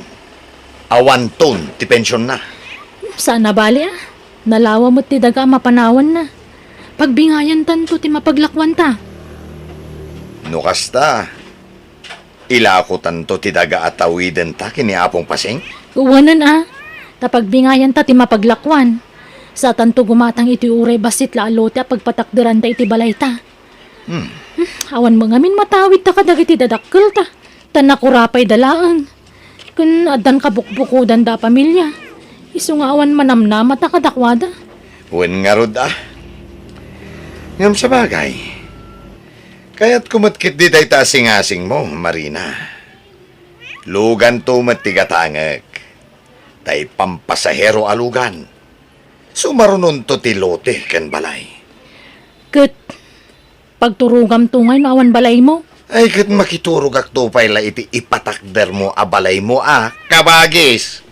awanton ti pensionna. Saan a bali a. Nalawa met ti daga a mapanawanna. Pagbingayantanto ti mapaglakuanta. No kasta, ilakotanto ti daga a tawidenta ken ni Apong Pasing? Wen a, ta pagbingayanta ti mapaglakuan. Saatanto gumatang iti uray bassit la a lote a pagpatakderanta iti balayta. Hmm. Hmm, awan met ngamin matawidta kadagiti dadakkelta, ta nakurapayda laeng. Ken addan kabukbukodanda a pamilia, isu nga awan manamnamata kadakuada. Wen ngarud a. Ngem sabagay, kayatko met ketdi dayta a singasingmo, Marina. Luganto met ti gatangek. Tay pampasahero a lugan. Sumarunonto ti lote ken balay. Ket pagturogamto ngay no awan balaymo? Ay, ket makiturogakto pay la iti ipatakdermo a balaymo a, kabagis!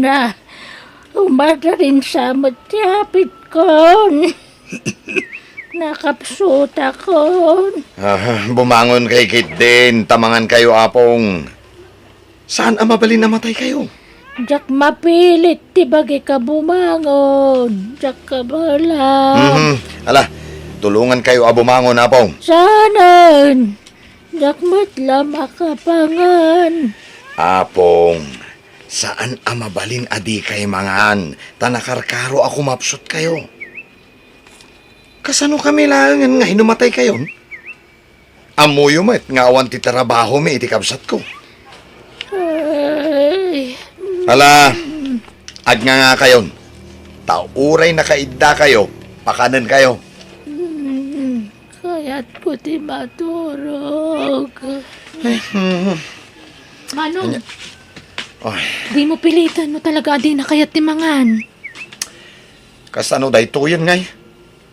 Na, umadarin sa met ti apitkon. Nakapsutakon. Ah, bumangon kay ketdin, ta mangan kayo, Apong. Saan a mabalin a matay kayo? Diak mapilit ti bagik a bumangon. Diak kabala. Mhm. Ala, tulungan kayo a bumangon, Apong. Saanen? Diak met la makapangan. Apong, saan a mabalin a dikay mangan, ta nakarkaro a kumapsut kayo. Kasano kami laengen nga hinumatay kayon? Ammoyo met nga awan ti trabahomi iti kabsatko. Ay. Ala, agnganga kayon. Ta uray nakaidda kayo, pakanen kayo. Mm, kayatko ti maturog. Ay, mm. Manong, anya? Ay. Dimo pilitan no talaga a dina kayat ti mangan. Kasano daytoyen ngay?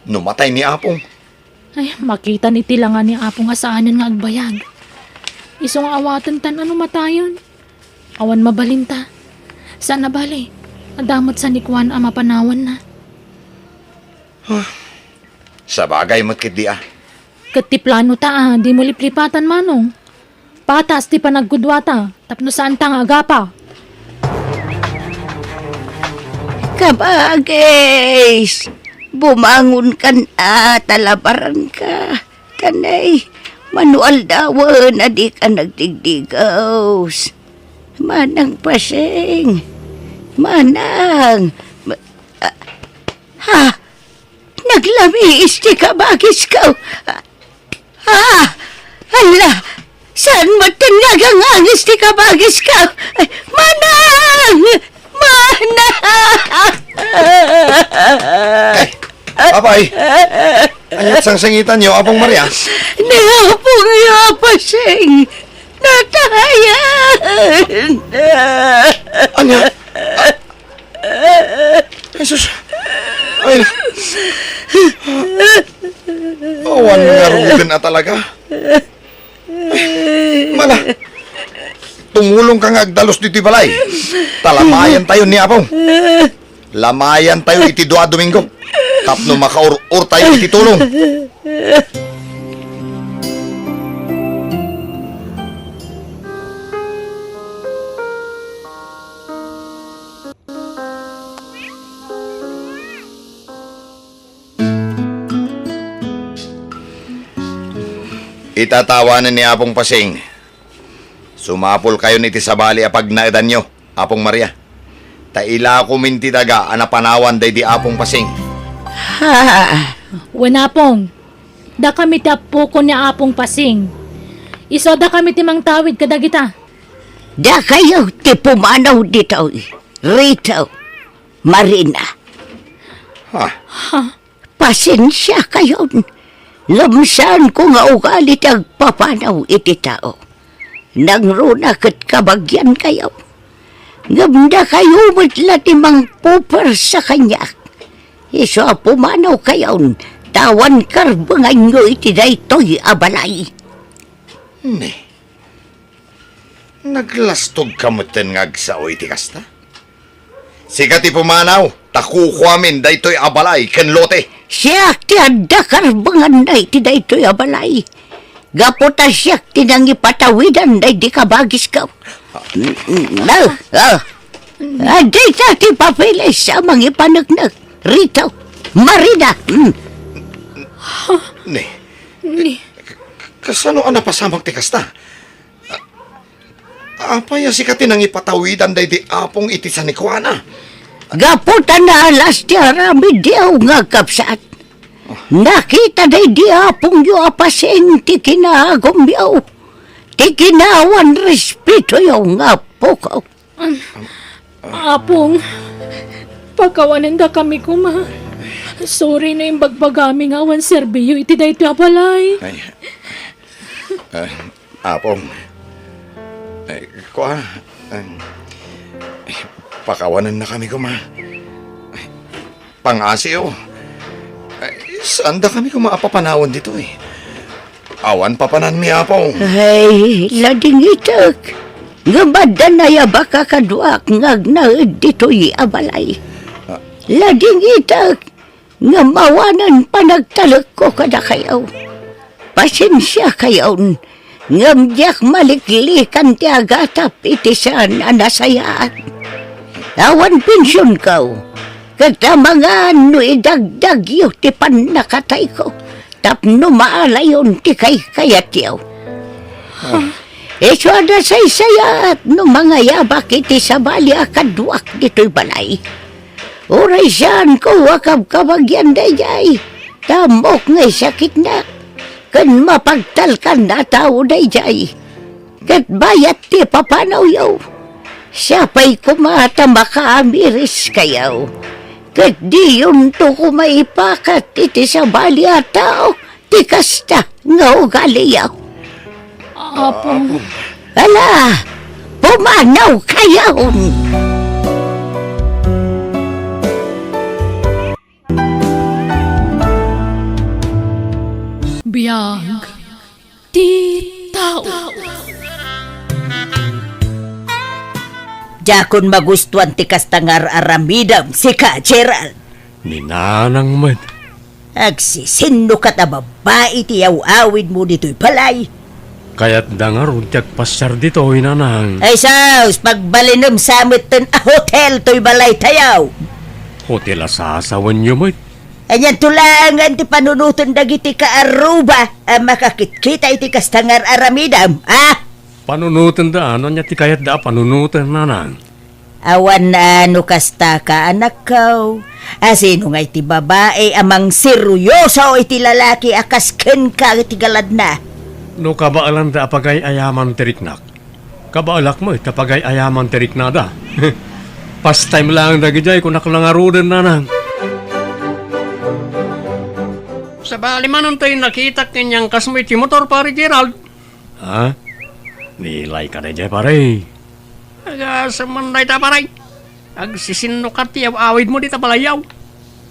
No matay ni Apong. Ay, makitan iti langa ni Apo nga saanen nga agbayag. Isu nga awaten tan ano matayon. Awan mabalinta. Saan a bali, adda met sanikuan a mapanawanna. Huh. Sabagay met ketdi a. Ket ti plano ta a, dimo liplipatan, Manong. Patas ti panagkudwata, tapno saanta nga agapa. Kabagis! Bumangon kan a, talabaran ka. Kanay, mano aldawen a di ka nagdigdigaws. Manang Pasing. Manang. Ma-, ah, ha? Naglamiis ti kabagisko. Ah! Ala! Saan met ti nagangangis ti kabagisko? Ay, Manang! Manang! Ay, apay! Ania't sangsangitanyo, Apong Maria? Ni Apongyo a Pasing! Natayan! Ania? Jesus! Ay, awan ngaruden a talaga. Ay, mala, tumulong ka nga agdalus ditoy balay. Ta lamayan tayo ni Apong. Lamayan tayo iti dua a Domingo. Tapno makaur-or tayo iti tulong. Itatawanen ni Apong Pasing. Sumapul kayon iti sabali a pagnaedanyo. Apong Maria, ta ilakom iti daga a napanawan daydi Apong Pasing. Ha? Wen, Apong, dakami ti appokon ni Apong Pasing. Isu a dakami ti mangtawid kadagita. Dakayo ti pumanaw ditoy, Rito, Marina. Ha? Ha? Pasensiakayon, ngem saanko nga ugali ti agpapanaw iti tao. Nangruna ket kabagiankayo. Ngem dakayo met la ti mangpupuersa kaniak. Isu a pumanawkayon, ta awan karbenganyo iti daytoy a balay. Ne, naglastogka metten nga agsao iti kasta? Sika ti pumanaw, ta kukuamin daytoy a balay ken lote. Siak ti adda karbenganna iti daytoy a balay. Gapu ta siak ti nangipatawidan daydi kabagisko. Na, ah. Adda ita ti papeles a mangipaneknek. Rito, Marina. Mm. Ni, Ni, kasano a napasamak ti kasta? Apay a sika ti nangipatawidan daydi Apong iti sanikuana? Gapu ta naalas ti aramidyo nga agkabsat. Nakita daydi Apongyo a pasen ti kinaagumyo, ti kinaawan respetoyo nga appoko. Am, Apong, pakawanendakami koma. Sorry no imbagbagami nga awan serbiyo iti daytoy a balay. Ay, ah, Apong, eh, kua, eh, pakawanennakami koma. Pangasiyo, eh, saandakami koma a papanawen ditoy? Awan papananmi, Apong. Ay, ladingitek. Ngem adda nayabaka kaduak nga agnaed ditoy a balay. Ah. Ladingitek. Ngem awanen panagtalekko kadakayo. Pasensiakayon, ngem diak maliklikan ti agatap iti saan a nasayaat. Awan pensionko, ket amangan no idagdagyo ti pannakatayko tapno maalayon ti kaykayatyo. Isu a nasaysayaat no mangayabak iti sabali a kaduak ditoy balay. Uray saanko a kabkabagian daydiay, ta ammok nga isakitna, ken mapagtalkan a tao daydiay. Ket bayat ti papanawyo, siapay koma ta makaamiriskayo, ket diyonto koma ipakat iti sabali a tao ti kasta nga ugaliyo. Apo. Ala, pumanawkayon! Biag ti tao. Diakon magustuan ti kasta nga ar-aramidem, sika, Gerald. Ni Nanang met. Agsisinnukat a babai ti aw-awidmo ditoy balay. Kayatda ngarud ti agpasiar ditoy, Nanang. Ay sus, pagbalinem sa metten a hotel toy balaytayo. Hotel a sasawenyo met. Anianto laengen ti panunoten dagiti kaarruba a makakitkita iti kasta nga ar-aramidem, a? Panunotenda, no ania ti kayatda a panunoten, Nanang? Awan a no kastaka, anakko. A sino ngay ti babai a mangseryoso iti lalaki a kas kenka iti galadna? No kabaelanda a pagay-ayaman ti riknak, kabaelak met a pagay-ayaman ti riknada. Pastime laeng dagidiay, kunak la ngaruden, Nanang. Sabali manen tay nakitak ken iangkasmo iti motor, Pare Gerald. Ha? Nilayka daydiay, pare? Agasem man dayta, pare. Agsisinnukat ti aw-awidmo dita balayyo.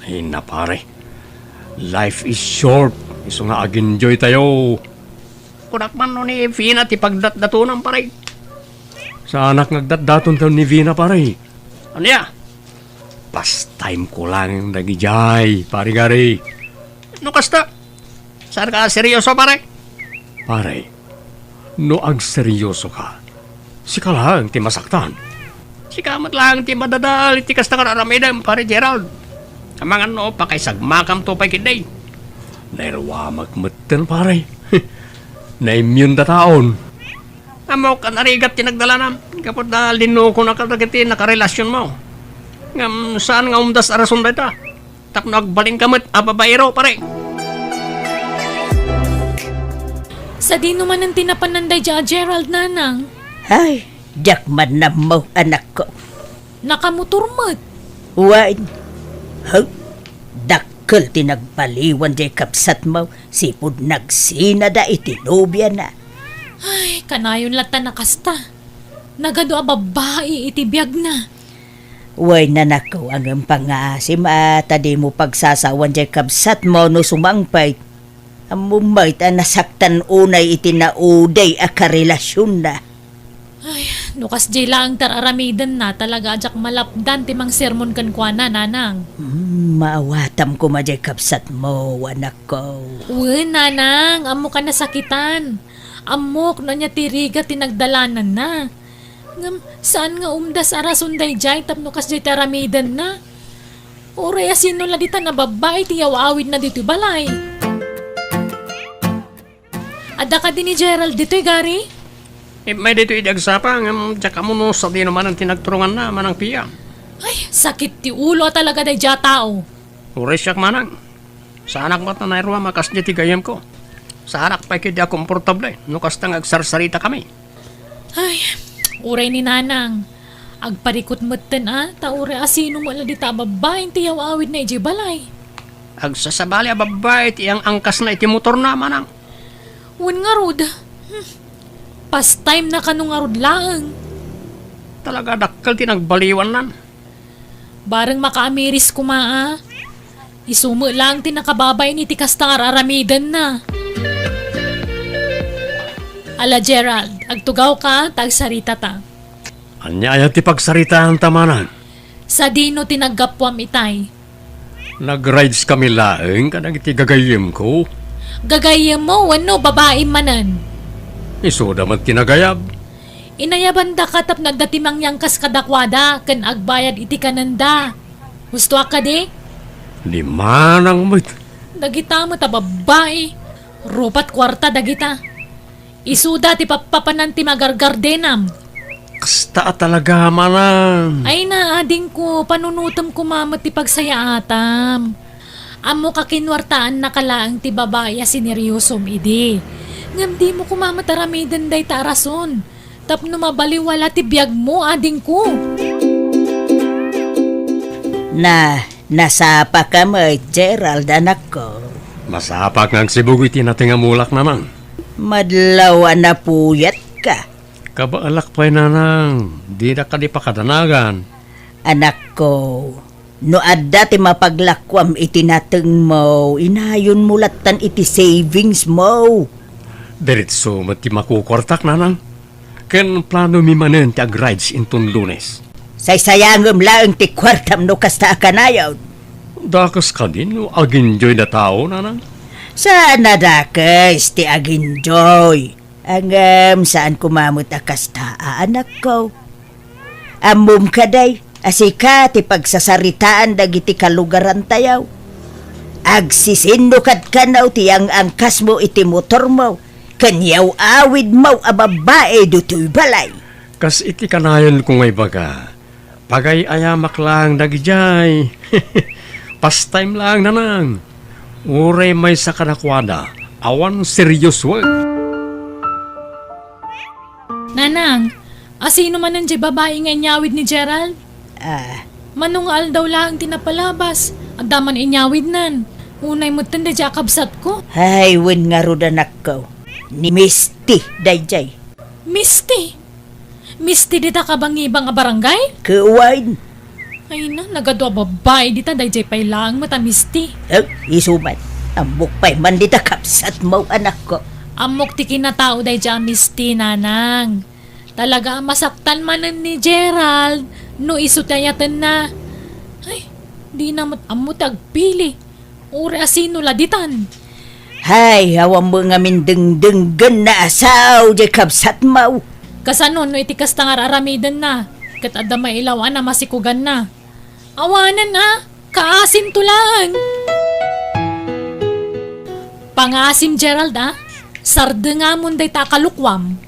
Ay na, pare. Life is short. Isu nga ag-enjoy tayo. Kunak man no ni Vina ti pagdatdatonam, pare. Saanak nga agdatdaton tayo ni Vina, pare. Ania? Pastime ko lang dagidiay, Pare Gary. No kasta, saanka a seryoso, pare? Pare, no agseryoso ka, sika laeng ti masaktan. Sika met laeng ti madadael iti kasta nga ar-aramidem, Pare Gerald. Amangan no pakaisagmakamto pay ketdi. Nairuamak metten, pare. Naimyunda taon. Ammok a narigat ti nagdalanam, gapu ta linnukonaka dagiti nakarelasionmo. Ngem saan nga umdas a rason dayta. Tapno agbalinka met a babaero, pare. Sadino manen ti napanan daydiay a Gerald, nanang? Ay, diak man nammo, anakko. Nakamotor met. Wen. Huh? Dakkel ti nagbaliwan diay kabsatmo, sipud nagsinada iti nobiana. Ay, kanayon latta a kasta. Nagadu a babbai iti biagna. Wen, anakko, ngem pangngaasim a ta dimo pagsasawan diay kabsatmo no sumangpet. Ammom met a nasaktan unay iti naudi a karelasionna. Ay, no kasdiay laeng ti ar-aramidenna, talaga a diak malapdan ti mangsermon kenkuana, nanang. Hmm, maawatam koma diay kabsatmo, anakko. Wen, nanang, ammok a nasakitan. Ammok no ania ti rigat ti nagdalananna. Ngem saan nga umdas a rason daydiay tapno kasdiay ti aramidenna. Uray a sino la ditan a babbai ti yaw-awidna ditoy balay. Adda kadi ni Gerald ditoy, Gary? Immay ditoy idi agsapa, ngem diak ammo no sadino manen ti nagturonganna, Manang Pia. Ay, sakit ti ulo a talaga daydiay a tao. Uray siak, Manang. Saanak met a nairuam a kasdiay ti gayyemko. Saanak pay ketdi a komportable no kasta nga agsarsaritakami. Ay, uray ni Nanang. Agparikut metten a, ta uray a sino met la dita a babbai ti yaw-awidna idiay balay. Agsasabali a babbai ti ang-angkasna iti motorna, Manang. Wen ngarud. Hmm. Pastime na kano ngarud laeng. Talaga dakkel ti nagbaliwannan. Bareng makaamiris koma a. Isu met laeng ti nakababain iti kasta nga ar-aramidenna. Ala, Gerald, agtugawka ta agsaritata. Ania aya ti pagsaritaanta, Manang? Sadino ti naggapuam itay? Nag-rides kami laeng kadagiti gagayyemko. Gagayyemmo wenno babaim manen? Isuda met ti nagayab. Inayabandaka tapno adda ti mangyangkas kadakuada ken agbayad iti kanenda. Husto a kadi? Ni Manang met. Dagita met a babbai. Rupat kuarta dagita. Isuda ti pappapanan ti magargardenam. Kasta a talaga, Manang. Ay na, adingko, panunotem koma met ti pagsayaatam. Ammok a kinuartaannaka laeng ti babai a sineryosom idi. Ngem dimo koma met aramiden dayta a rason. Tapno mabaliwala ti biagmo, adingko. Na, nasapaka met, Gerald, anakko. Masapak nga agsibug iti nateng a mulak, Nanang. Madlaw a napuyatka. Kabaelak pay, Nanang. Dina kadi pakadanagan. Anakko, no adda ti mapaglakuam iti natengmo, inayonmo lattan iti savingsmo. Diretso met ti makukuartak, Nanang. Ken planomi manen ti ag-rides inton Lunes. Saysayangem laeng ti kuartam no kasta a kanayon. Dakes kadi no ag-enjoy da tao, Nanang? Saan a dakes ti ag-enjoy. Ngem saan koma met a kasta a anakko. Ammom kadi a sika ti pagsasaritaan dagiti kalugarantayo. Agsisinno kad kano ti ang-angkasmo iti motormo ken yaw-awidmo a babbai ditoy balay. Kas iti kanayonko nga ibaga, pagay-ayamak laeng dagidiay. Pastime laeng, Nanang. Uray maysa kadakuada, awan seryosoek. Nanang, asino manen diay babai nga inyawid ni Gerald? Ah. Mano nga aldaw laeng ti napalabas, adda man inyawidnan. Unay metten daydiay a kabsatko. Ay, wen ngarud, anakko. Ni Misty daydiay. Misty? Misty dita kabangibang a barangay? Ket wen. Ay na, nagadu a babbai dita, daydiay pay laeng met a Misty. Eh, isu met. Ammok pay man dita kabsatmo, anakko. Ammok ti kinatao daydiay a Misty, Nanang. Talaga a masaktan manen ni Gerald no isu ti ayatenna. Ay, dina met ammo ti agpili. Uray asino la ditan. Hay, awan met ngamin dengdenggenna a sao diay kabsatmo. Kasano no iti kasta nga ar-aramidenna, ket adda mailaw a namasikuganna? Awanen a, kaasinto laeng. Pangaasim, Gerald, a, sardengamon dayta a kalukuam.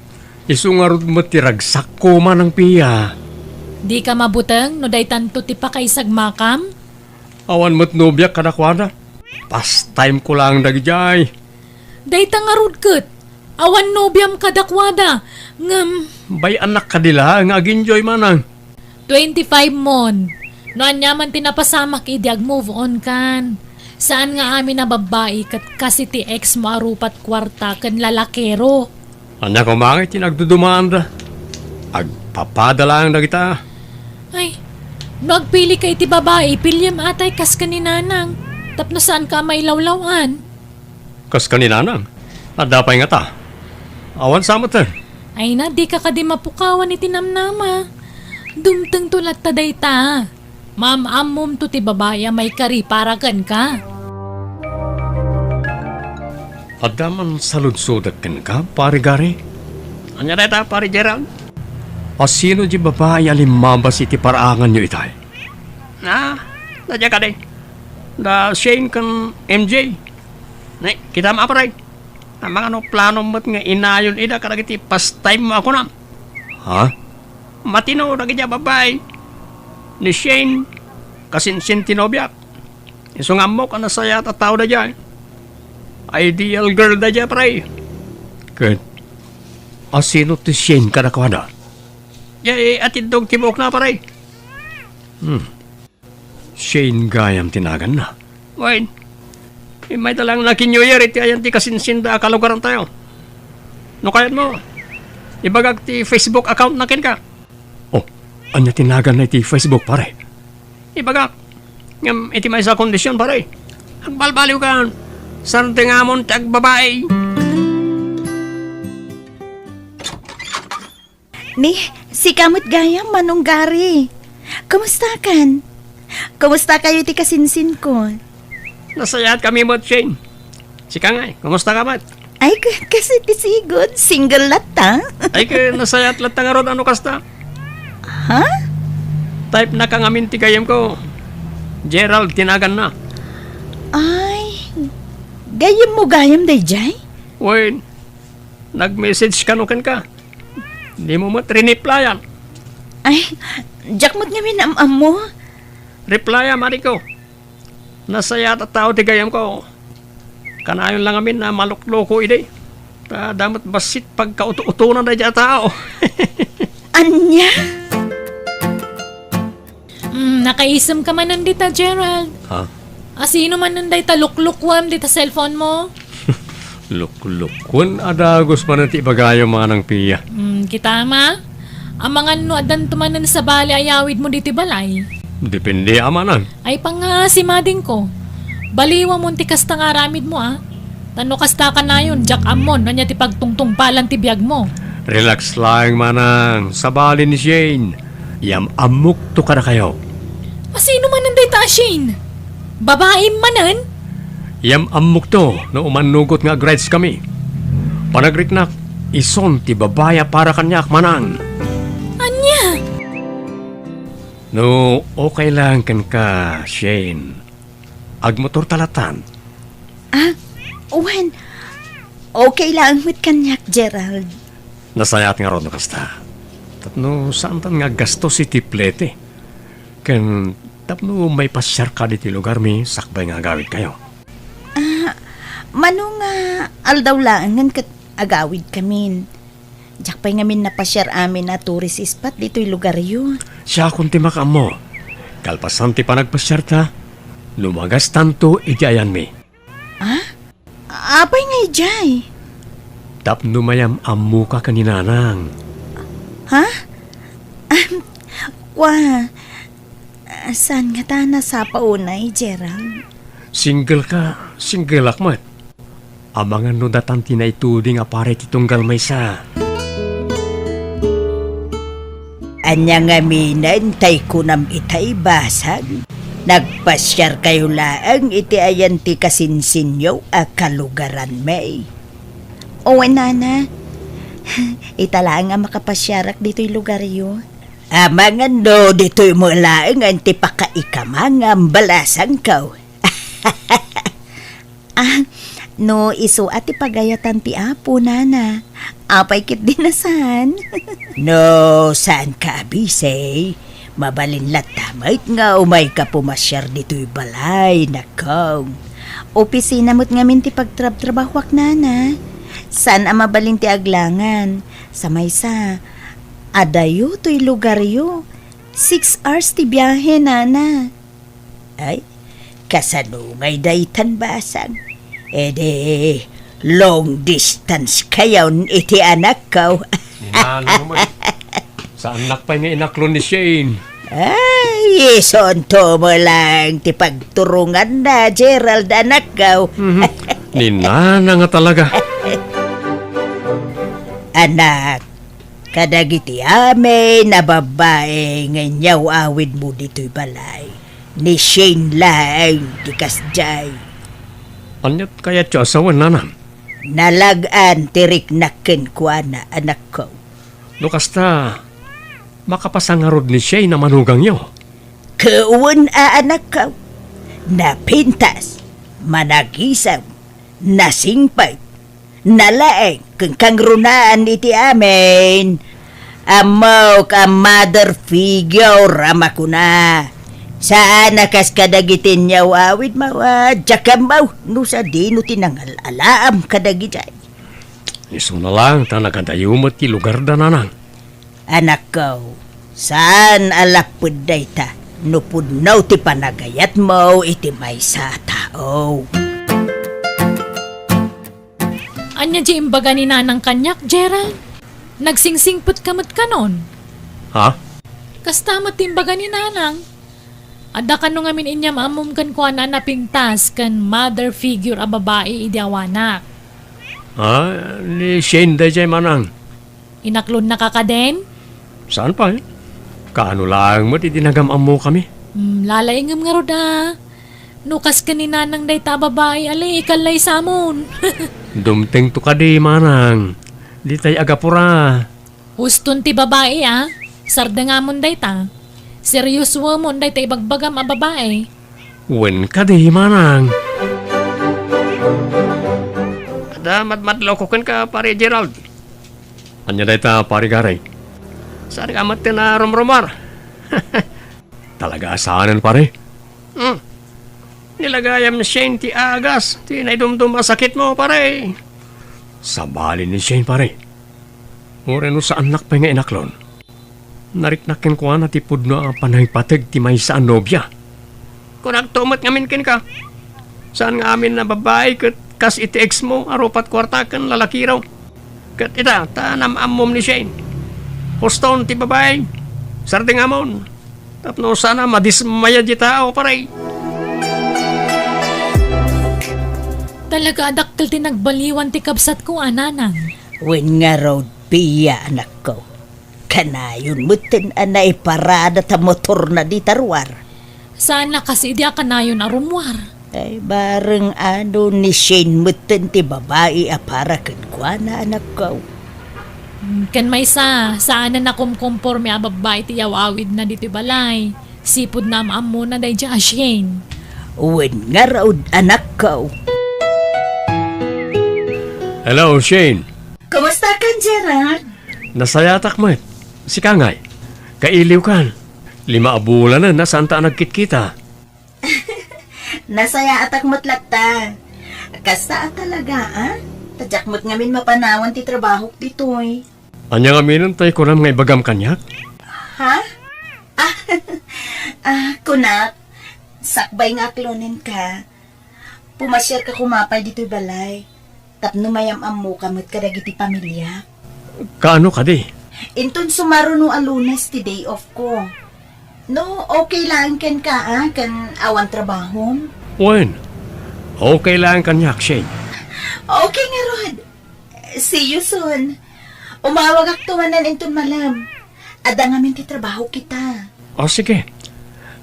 Isu ngarud met ti ragsakko, Manang Pia. Dika mabuteng no daytanto ti pakaisagmakam? Awan met nobiak kadakuada. Pastime ko laeng dagidiay. Dayta ngarud ket, awan nobiam kadakuada, ngem bay-annak kadi laeng nga ag-enjoy, Manang. Twenty-five mon. No ania man ti napasamak idi ag-move on kan. Saan nga amin a babbai ket kas iti ex mo a rupat kuarta ken lalakero. Ania koma iti nagdudumaanda? Agpapada laeng dagita. Ay, no agpili ka iti babai, piliem atay kas ken ni Nanang. Tapno saan ka a mailawlaw-an. Kas ken ni Nanang? Adda pay ngata? Awan sa met, eh. Ay na, dika kadi mapukawan iti namnama. Dumtengto latta dayta. Maam-ammomto ti babai a maikari para kenka. Adda man saludsodek kenka, Pare Gary? Ania dayta, Pare Gerald? A sino di babai a limmabas iti paraanganyo itay? Ah, da dia kadi. Da Shane ken M J. Ne, kitam a, pare. Amangan no planom met nga inayon ida kadagiti pastime mo a kunam. Ha? Matino dagiti a babbai. Ni Shane, kasinsin ti nobiak. Isu nga ammok a nasayaat a tao daydiay. Ideal girl daydiay, pare. Ket, asino ti Shane kadakuada? Jay, atiddog ti buokna, pare. Hmm. Shane gayam ti naganna. Wen, immay ta laeng naki-New Year iti ayan ti kasinsinda a kalugarantayo. No kayatmo, ibagak ti Facebook account na kenka. Oh, ania ti naganna iti Facebook, pare? Ibagak. Ngem iti maysa a kondisyon, pare. Agbalbaliwka. Saan ti ngamon ti agbabai? Ni, sika met gayam, Manong Gary. Kumustakan? Kumusta kayo iti kasinsinko? Nasayaat kami met, Shane. Sika ngay, kumusta ka met? Ay, k-, kasi ti sigud, single latta. Ay, k-, nasayaat latta ngarud a no kasta. Ha? Type na ka ngamin ti gayyemko. Gerald ti naganna. Ay, gayyemmo gayam daydiay? Wen, nag-message kano kenka. Dimo met riniplayan. Ay, diak met ngamin am-ammo. Replya, Mariko. Nasayaat a tao ti gayyemko. Kanayon lang amin a malukloko idi. Ta adda met bassit pagkauto-utonan daydiay a tao. Ania? Mm, nakaisem ka manen dita, Gerald. Ha? Asino manen dayta luklukuem dita cellphone mo? Luklukuem a dagus manen ti ibagayo, Manang Pia. Mm, kita ma. Amangan no addanto manen sabali a yawid mo ditoy balay. Depende a, Manang. Ay pangngaasim adingko. Baliwamon ti kasta nga aramid mo, a. Ta no kasta kanayon, diak ammon, ania ti pagtungtungpalan ti biag mo. Relax laeng, Manang. Sabali ni Shane. Yam-ammokto kadakayo. Asino manen dayta a Shane? Babaim manen? Yam-ammokto no umannugot nga agrides kami. Panagriknak, ison ti babbai a para kaniak, Manang. Ania? No okay lang kenka, Shane, agmotorta latan. Ah, wen, okay lang met kaniak, Gerald. Nasayaat ngarud no kasta. Tapno saantan nga aggastos iti plete. Ken tapno maipasiarka ditoy lugarmi sakbay nga agawidkayo. Ah, mano nga aldaw laengen ket agawidkamin. Diak pay ngamin napasiar amin a tourist spot ditoy lugaryo. Siakon ti makaammo. Kalpasan ti panagpasiarta, lumagastanto iti ayanmi. Ah? Apay nga idiay? Tapno mayam-ammoka ken ni Nanang. Ha? Ahem, kua, saan ngata a nasapa unay, Gerald? Single ka, single ak met. Amangan no datan ti naituding a para iti tunggal maysa. Ania ngaminen tay kunam itay, basag? Nagpasiarkayo laeng iti ayan ti kasinsinyo a kalugaranmi. Wen, nana. Ita laeng a makapasiarak ditoy lugaryo. Amangan no ditoy mo laengen ti pakaikama nga ambalasangko. Ah, no isu a ti pagayatan ti Apo, nana, Apay ketdi a saan? No saanka a busy, mabalin latta met nga umayka pumasiar ditoy balay, nakkaw. Opisina met ngamin ti pagtrabtrabahoak, nana. Saan a mabalin ti aglangan. Sa maysa, adayo toy lugaryo. Six hours ti biahe, nana. Ay, kasano ngay daytan, basang? Edi, long distance kayon iti anakko. Ni nanang met. Saannak pay nga inaklon ni Shane. Ay, isunto mo lang ti pagturonganna, Gerald, anakko. Mhm. Ni nanang nga talaga. Anak, kadagiti amin a babbai nga inyaw-awidmo ditoy balay, ni Shane laeng ti kasdiay. Aniat kayatyo a sawen, nanang? Nalag-an ti riknak kenkuana, anakko. No kasta, makapasangarud ni Shane a manugangyo? Ket wen a, anakko. Napintas, managisem, nasingpet, nalaeng ken kangrunaan iti amin. Ammok a mother figure a makuna. Saan a kas kadagiti inyaw-awidmo a diak ammo no sadino ti nangal-alaam kadagidiay. Isuna lang ta nagadayo met ti lugarda, nanang. Anakko, saan a lapped dayta no pudno ti panagayatmo iti maysa a tao. Ania ti imbaga ni nanang kaniak, Gerald? Nagsingsingpet ka met kanon? Ha? Kasta met ti imbaga ni nanang. Adda kano ngamin inyam-ammom kenkuana a napintas ken mother figure a babai idi awanak? Ah, ni Shane daydiay, manang. Inaklonnaka kadin? Saan pay? Kaano laeng met idi nagam-ammokami? Hmm, lalaingem ngarud a. No kas ken ni nanang dayta a babai, ali, ikallaysamon. Dumtengto kadi, manang. Ditay agapura. Huston ti babai, a. Sardengamon dayta. Seriosoemon dayta ibagbagam a babai. Wen kadi, manang. Adda madmadloko kenka, Pare Gerald. Ania dayta, Pare Gary? Saan ka met ti narumrumuar? Talaga a saanen, pare? Hmm. Ni lagayam Shane ti agas ti naidumdum a sakitmo, pare. Sabali ni Shane, pare. Uray no saannak pay nga inaklon. Nariknak kenkuana ti pudno a panangipateg ti maysa a nobia. Kunakto met ngamin kenka. Saan nga amin a babai ket kas iti ex mo a rupat kuarta ken lalakiraw. Ket ita, ta nam-ammom ni Shane. Huston ti babai. Sardengamon. Tapno sana madismaya ti tao, pare. Talaga a dakkel ti nagbaliwan ti kabsatko a nanang. Wen ngarud, Pia, anakko. Kanayon metten a naiparada ta motorna dita ruar. Saan a kas idi a kanayon a rummuar. Ay, bareng ano ni Shane metten ti babai a para kenkuana, anakko. Hmm, ken maysa, saanen a kumkomporme a babbai ti yaw-awidna ditoy balay. Sipud naam-ammona daydiay a Shane. Wen ngarud, anakko. Hello, Shane. Kumusta kan, Gerald? Nasayatak met. Sika ngay? Kailiwkan. Lima a bulanen a saanta a nagkitkita. Nasayaatak met latta. Kasta a talaga, a? Ta diak met ngamin mapanawan ti trabahok ditoy. Ania ngamin tay kunam nga ibagam kaniak? Ha? Ah, ah, kunak, sakbay nga aklonenka. Pumasiarka koma pay ditoy balay. Tapno mayam-ammoka met kadagiti pamiliak. Kaano kadi? Inton sumaruno a Lunes ti day off ko. No, okay laeng kenka, a, ken awan trabahom? Wen, okay laeng kaniak, Shane. Okay ngarud. See you soon. Umawagakto manen inton malem. Adda ngamin ti trabahok ita. O, sige.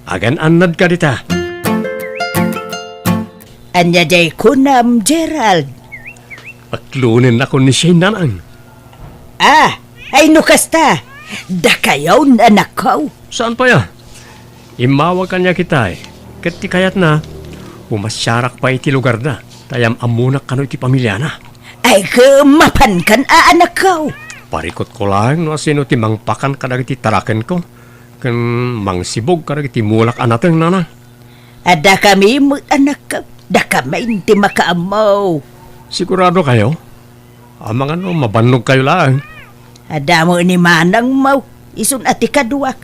Agan-annadka dita. Ania diay kunam, Gerald? Aklonennakon ni Shane, nanang. Ah, ay no kasta, dakayon, anakko. Saan pay a? Immawag kaniak itay, ket ti kayatna, pumasiarak pay iti lugarda, ta yam-ammonak kano iti pamiliana. Ay, ket mapankan a, anakko. Parikutko laeng no asino ti mangpakan kadagiti tarakenko, ken mangsibug kadagiti mulak a nateng, nanang. Adda kami met, anakko. Dakami ti makaammo. Sigurado kayo? Amangan no mabannog kayo laeng. Adda mo ni manangmo, isun a ti kaduak.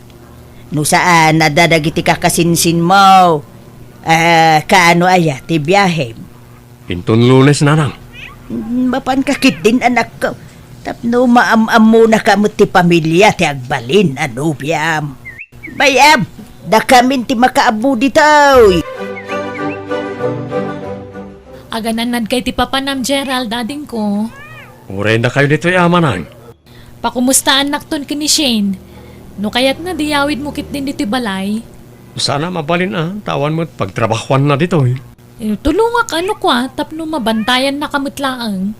No saan, adda dagiti kakasinsinmo. Ah, kaano aya ti biahem? Inton Lunes, nanang. Mm, mapanka ketdin, anakko. Tapno maam-ammonaka met ti pamilia ti agbalin a nobiam. Bay-am, dakamin ti makaammo ditoy. Aganannad kay ti papanam, Gerald, adingko. Uray dakayo ditoy, a manang. Pakumustaannakton ken ni Shane. No kayatna, di yawidmo ketdin ditoy balay. Sana mabalin a, ta awan met pagtrabahuanna ditoy. Eh, tulongak, ano, kua, tapno mabantayannaka met laeng.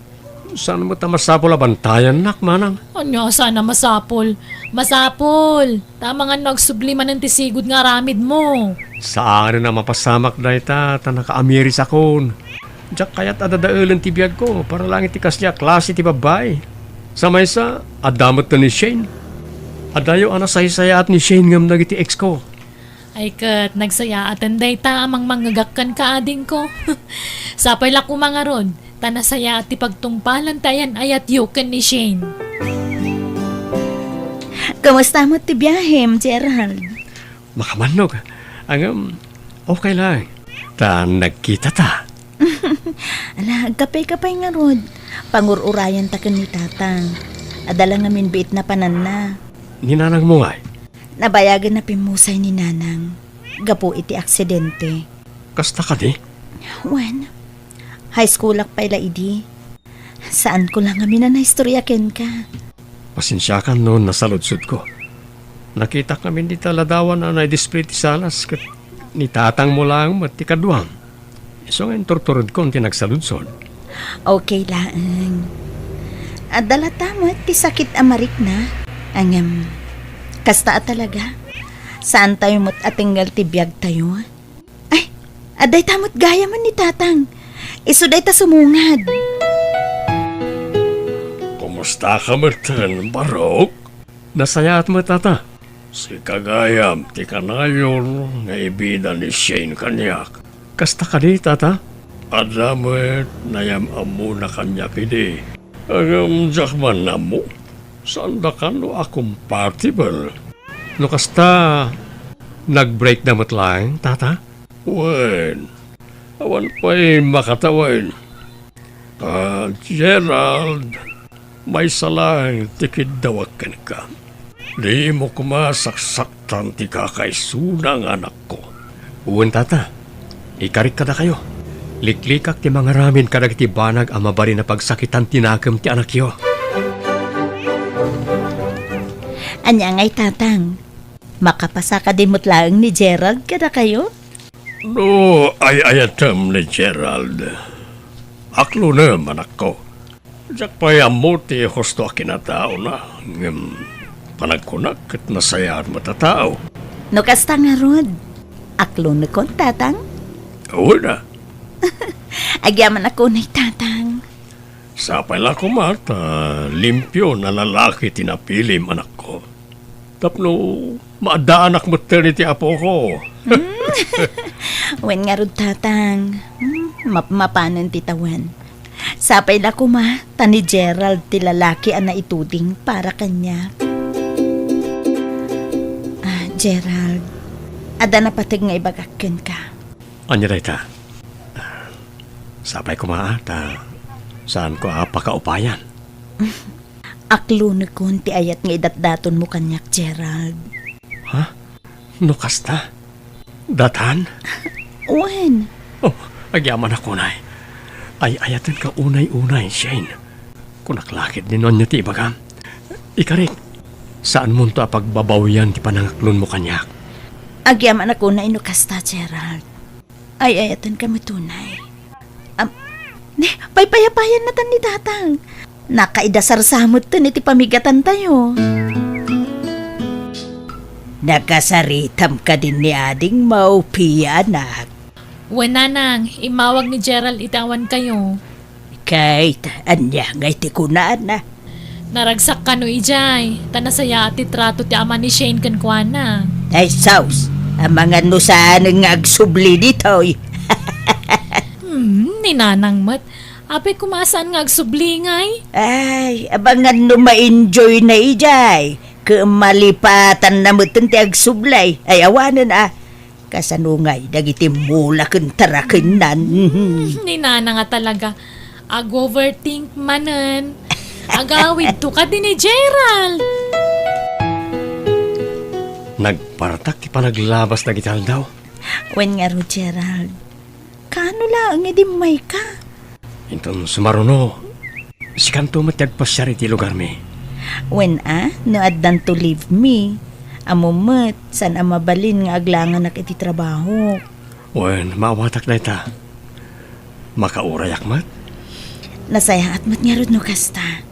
Saan met a masapul a bantayannak, manang? Ania, saan a masapul? Masapul! Ta amangan no agsubli manen ti sigud nga aramidmo. Saanen a mapasamak dayta, ta nakaamirisakon. Diak kayat a dadaelen ti biagko, para laeng iti kasdiay a klase ti babbai. Sa maysa, adda met ni Shane. Adayo a nasaysayaat ni Shane ngem dagiti ex ko. Ay ket, nagsayaaten dayta a mangmangngegak kenka, adingko. Sapay la koma ngarud, ta nasayaat ti pagtungpalan ti ayan-ayatyo ken ni Shane. Kumusta met ti biahem, Gerald? Makamannog. Ngem, okay lang. Ta nagkita ta. Ala, agkape-kape ngarud. Pangur-urayanta ken ni Tatang. Adda la ngamin biit napananna. Ni nanangmo ngay? Nabayagen a pimmusay ni Nanang gapu iti aksidente. Kasta kadi? Wen, high school-ak pay la idi. Saanko la ngamin a naistorya kenka. Pasensiakan no nasaludsodko. Nakitak ngamin dita ladawan a naidisplay ti salas ket ni tatangmo laeng met ti kaduam. Isu nga inturturedkon ti nagsaludsod. Okay laeng. Adda latta met ti sakit a marikna. Ngem, kasta a talaga. Saantayo met a tengngal ti biagtayo. Ay, adda ita met gayamen ni Tatang. Isu dayta sumungad. Kumustaka metten, Barok? Nasayaat met, Tata. Sika gayam ti kanayon nga ibida ni Shane kaniak. Kasta kadi, Tata? Adda met nayam-ammona kaniak idi. Ngem diak man ammo, saandakan no a compatible. No kasta, nag-break da met laeng, Tata? Wen, awan pay makatawen. Ah, Gerald, maysa laeng ti kiddawak kenka. Dimo koma saksaktan ti kakaisuna nga anakko. Wen, Tata. Ikarik kadakayo. Liklikak ti mangaramid kadagiti banag a mabalin a pagsakitan ti nakem ti anakyo. Ania ngay, Tatang? Makapasa kadi met laeng ni Gerald kadakayo? No ay-ayatem ni Gerald, aklonem, anakko. Diak pay ammo ti husto a kinataona, ngem panagkunak ket nasayaat met a tao. No kasta ngarud, aklonekon, Tatang? Wen a. Agyamanak unay, Tatang. Sapay la koma ta limpio a lalaki ti napilim, anakko. Tapno maaddaanak metten iti apoko. Hmm. Wen ngarud, Tatang. Hmm, map-, mapanen ti tawen. Sapay la koma ta ni Gerald ti lalaki a naituding para kaniak. Ah, Gerald, adda napateg nga ibagak kenka. Ania dayta? Sapay koma a, ta saanko a pakaupayan. Aklonekon ti ayat nga idatdatonmo kaniak, Gerald. Ha? No kasta? Datan? Wen. Oh, agyamanak unay. Ay-ayatenka unay-unay, Shane. Kunak la ketdi no ania ti ibagam. Ikarik, saanmonto a pagbabawian ti panangaklonmo kaniak. Agyamanak unay no kasta, Gerald. Ay-ayatenka met unay. Am, ne, paypayapayan natan ni Tatang. Nakaidasar sa metten iti pamigatantayo. Nakasaritam kadin ni adingmo, Pia, anak? Wen, Nanang, immawag ni Gerald iti awankayo. Kate, ania ngay ti kunana? Naragsak kano idiay, ta nasayaat ti trato ti ama ni Shane kenkuana. Ay, sus! Amangan no saan nga agsubli ditoy. Hmm, ni Nanang met. Apay koma a saan nga agsubli ngay? Ay, amangan no ma-enjoy na idiay. Ket malipatan na met ti agsubli. Ay, awanen a. Kasano ngay dagiti mula ken tarakennan? Hmm, ni Nanang a talaga. Ag-overthink manen. Agawidto kadi ni Gerald. Nagpartak ti panaglabas dagiti aldaw. Wen ngarud, Gerald. Kaano laeng idi immayka? Inton sumaruno, sikanto met ti agpasiar iti lugarmi. Wen a, no addanto leave mi, ammom met, saan a mabalin nga aglanganak iti trabahok. Wen, maawatak dayta. Makaurayak met? Nasayaat met ngarud no kasta.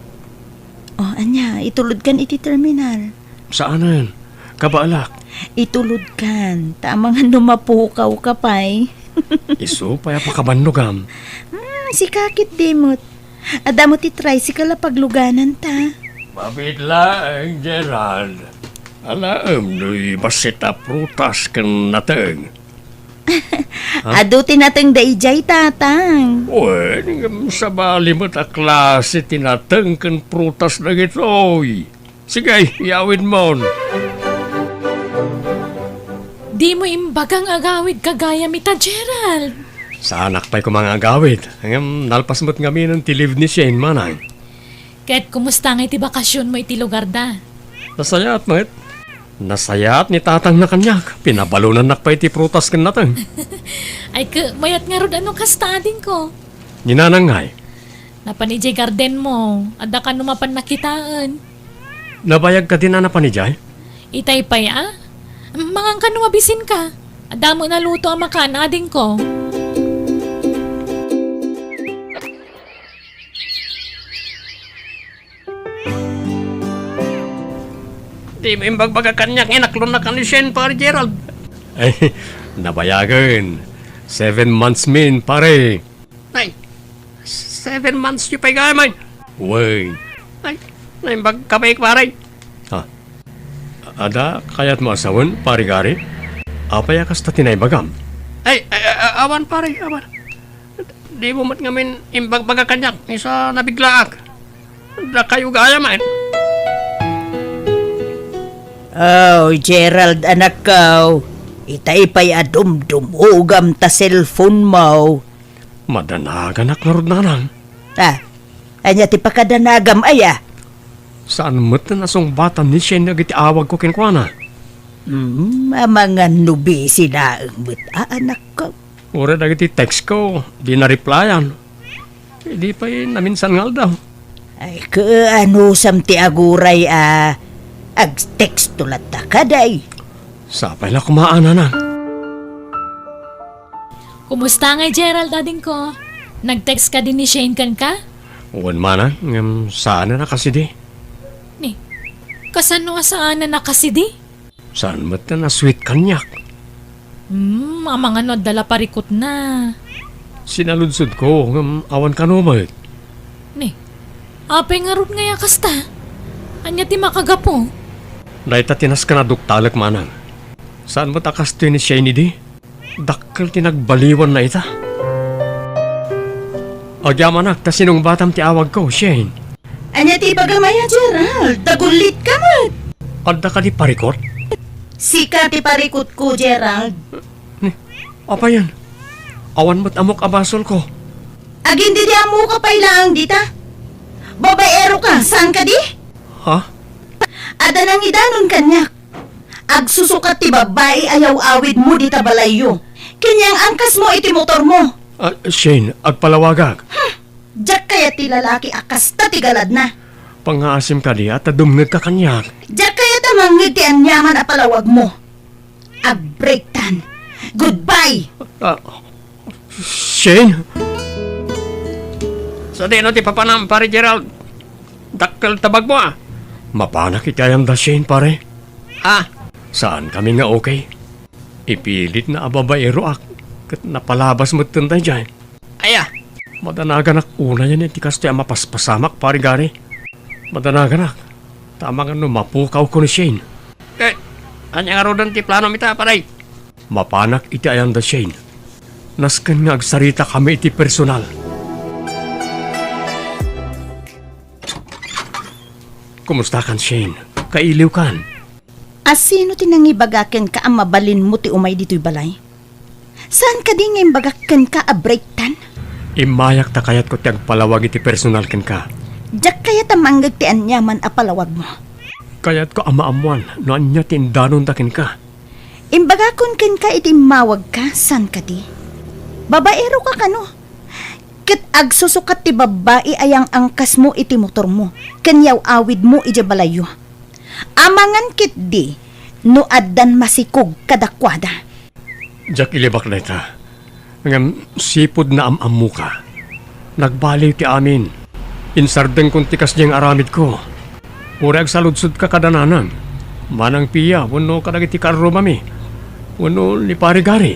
O, ania, itulodkan iti terminal. Saanen? Kabaelak. Itulodkan, ta amangan no mapukawka pay. Isu pay a pakabannogam. Hmm, sika ketdi met. Adda met ti tricycle a paglugananta. Mabiit laeng, Gerald. Alaem no bassit a prutas ken nateng. Ha? Adu ti nateng daydiay, Tatang. Wen, ngem sabali met a klase ti nateng ken prutas dagitoy. Sige, iyawidmon. Dimo imbaga nga agawidka gayam ita, Gerald. Saanak pay koma nga agawid. Ngem nalpas met ngaminen ti leave ni Shane, manang. Ket kumusta ngay ti bakasionmo iti lugarda? Nasayaat met. Nasayaat ni Tatangna kaniak. Pinabalonannak pay ti prutas ken nateng. Ay, ket mayat ngarud a no kasta, adingko. Ni Nanang ngay? Napan idiay gardenmo. Adda kano mapan nakitaen. Nabayag kadin a napan idiay? Itay pay a? Mangan kano mabisinka. Adda met naluto a makan, adingko. Dimo imbagbaga kaniak nga inaklonnak ni Shane, Pare Gerald. Ay, nabayagen. Seven months min, pare. Ay, seven months yu pay gayam, ay. Wen. Ay, naimbagka pay, pare. Ha? Adda kayatmo a sawen, Pare Gary? Apay a kasta ti naibagam? Ay, ay, ay, awan, pare, awan. Dimo met ngamin imbagbaga kaniak, isu a nabiglaak. Dakayo gayam, ay. Oh, Gerald, anakko. Itay pay a dumdumogam ta cellphone mo. Madanaganak ngarud, Nanang. Ah, ania ti pakadanagam aya? Saan met a nasungbatan ni Shane dagiti awagko kenkuana? Hmm, amangan no busy laeng met a, anakko. Uray dagiti textko, di na-replyan. Idi pay naminsan nga aldaw. Ay, kaanusam ti aguray a agtexto latta kadi? Sapay la koma a, Nanang. Kumusta ngay, Gerald, adingko? Nag-text kadi ni Shane kenka? Wen, manang, ngem saanen a kasidi. Ni, kasano a saanen a kasidi? Saan met a sweet kaniak? Hmm, amangan no adda la parikutna. Sinaludsodko, ngem awan kano met. Ni, apay ngarud ngay a kasta? Ania ti makagapu? Dayta ti nasken a duktalek, manang. Saan met a kastoy ni Shane idi? Dakkel ti nagbaliwanna ita. Agyamanak ta sinungbatam ti awagko, Shane. Ania ti ibagam aya, Gerald? Tagullitka met. Adda kadi parikut? Sika ti parikutko, Gerald. Ni, apayen? Awan met ammok a basolko. Agin di ammoka pay laeng dita. Babaeroka, saan kadi? Ha? Adda nangidanon kaniak. Agsusukat ti babbai a yaw-awidmo dita balayyo. Ken yangangkasmo iti motormo. Ah, Shane, agpalawagak. Hmm, diak kayat ti lalaki a kasta ti galadna. Pangngaasim kadi a ta dumngegka kaniak. Diak kayat a mangngeg ti aniaman a palawagmo. Agbreaktan. Goodbye! Ah, Shane? Sadino ti papanam, Pare Gerald? Dakkel ta bagmo, a. Mapanak iti ayam da Shane, pare. Ah? Saankami nga okay. Ipilitna a babaeroak, ket napalabas metten daydiay. Aya, Madanaganak unayen iti kastoy a mapaspasamak, Pari Gary. Madanaganak, ta amangan no mapukawko ni Shane. Eh, ania ngaruden ti planom ita, pare? Mapanak iti ayan da Shane. Nasken nga agsaritakami iti personal. Kumustakan, Shane? Kailiwkan? A sino ti nangibaga kenka a mabalinmo ti umay ditoy balay? Saan kadi nga imbagak kenka a breaktan? Immayak ta kayatko ti agpalawag iti personal kenka. Diak kayat a mangngeg ti aniaman a palawagmo. Kayatko a maammoan no ania ti indanonda kenka. Imbagakon kenka iti immawagka, saan kadi? Babaero ka kano? Ket agsusukat ti babbai a yang-angkasmo iti motormo ken yaw-awidmo idiay balayyo. Amangan ketdi no addan masikog kadakuada. Diak ilibak dayta. Ngem sipud naam-ammoka. Nagbaliw ti amin. Insardengkon ti kasdiay nga aramidko. Uray agsaludsodka kada nanang, Manang Pia, wenno kadagiti kaarrubami, wenno ni Pari Gary.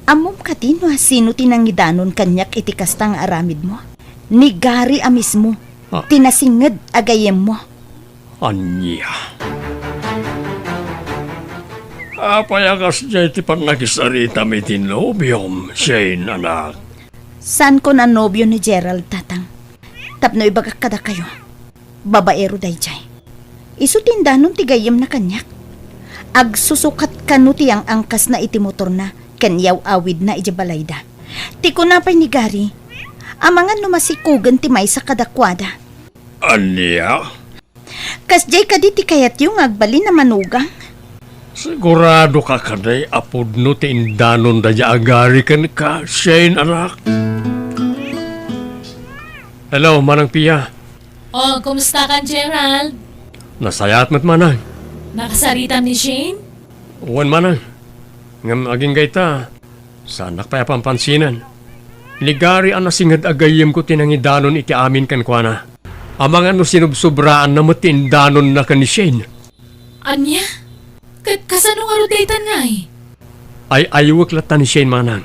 Ammom kadi no asino ti nangidanon kaniak iti kasta nga aramidmo? Ni Gary a mismo, Ah. ti nasinged a gayyemmo. Ania? Apay a kasdiay ti pannakisaritam iti nobiom, Shane, anak? Saanko a nobio ni Gerald, tatang. Tapno ibagak kadakayo, babaero daydiay. Isu ti indanon ti gayyemna kaniak. Agsusukat kano ti yang-angkasna iti motorna ken yaw-awidna idiay balayda. Ti kuna pay ni Gary, amangan no masikogen ti maysa kadakuada. Ania? Kasdiay kadi ti kayatyo nga agbalin a manugang? Siguradoka kadi a pudno ti indanon daydiay a Gary kenka, Shane, anak? Hello, Manang Pia. Oh, kumusta kan, Gerald? Nasayaat met, Manang. Nakasaritam ni Shane? Wen, Manang. Ngem agingga ita, saannak pay a pampansinen. Ni Gary a nasinged a gayyemko ti nangidanon iti amin kenkuana. Amangan no sinubsobraanna met ti indanonna ken ni Shane. Ania? Ket kasano ngarud daytan ngay? Ay-aywek latta ni Shane, Manang.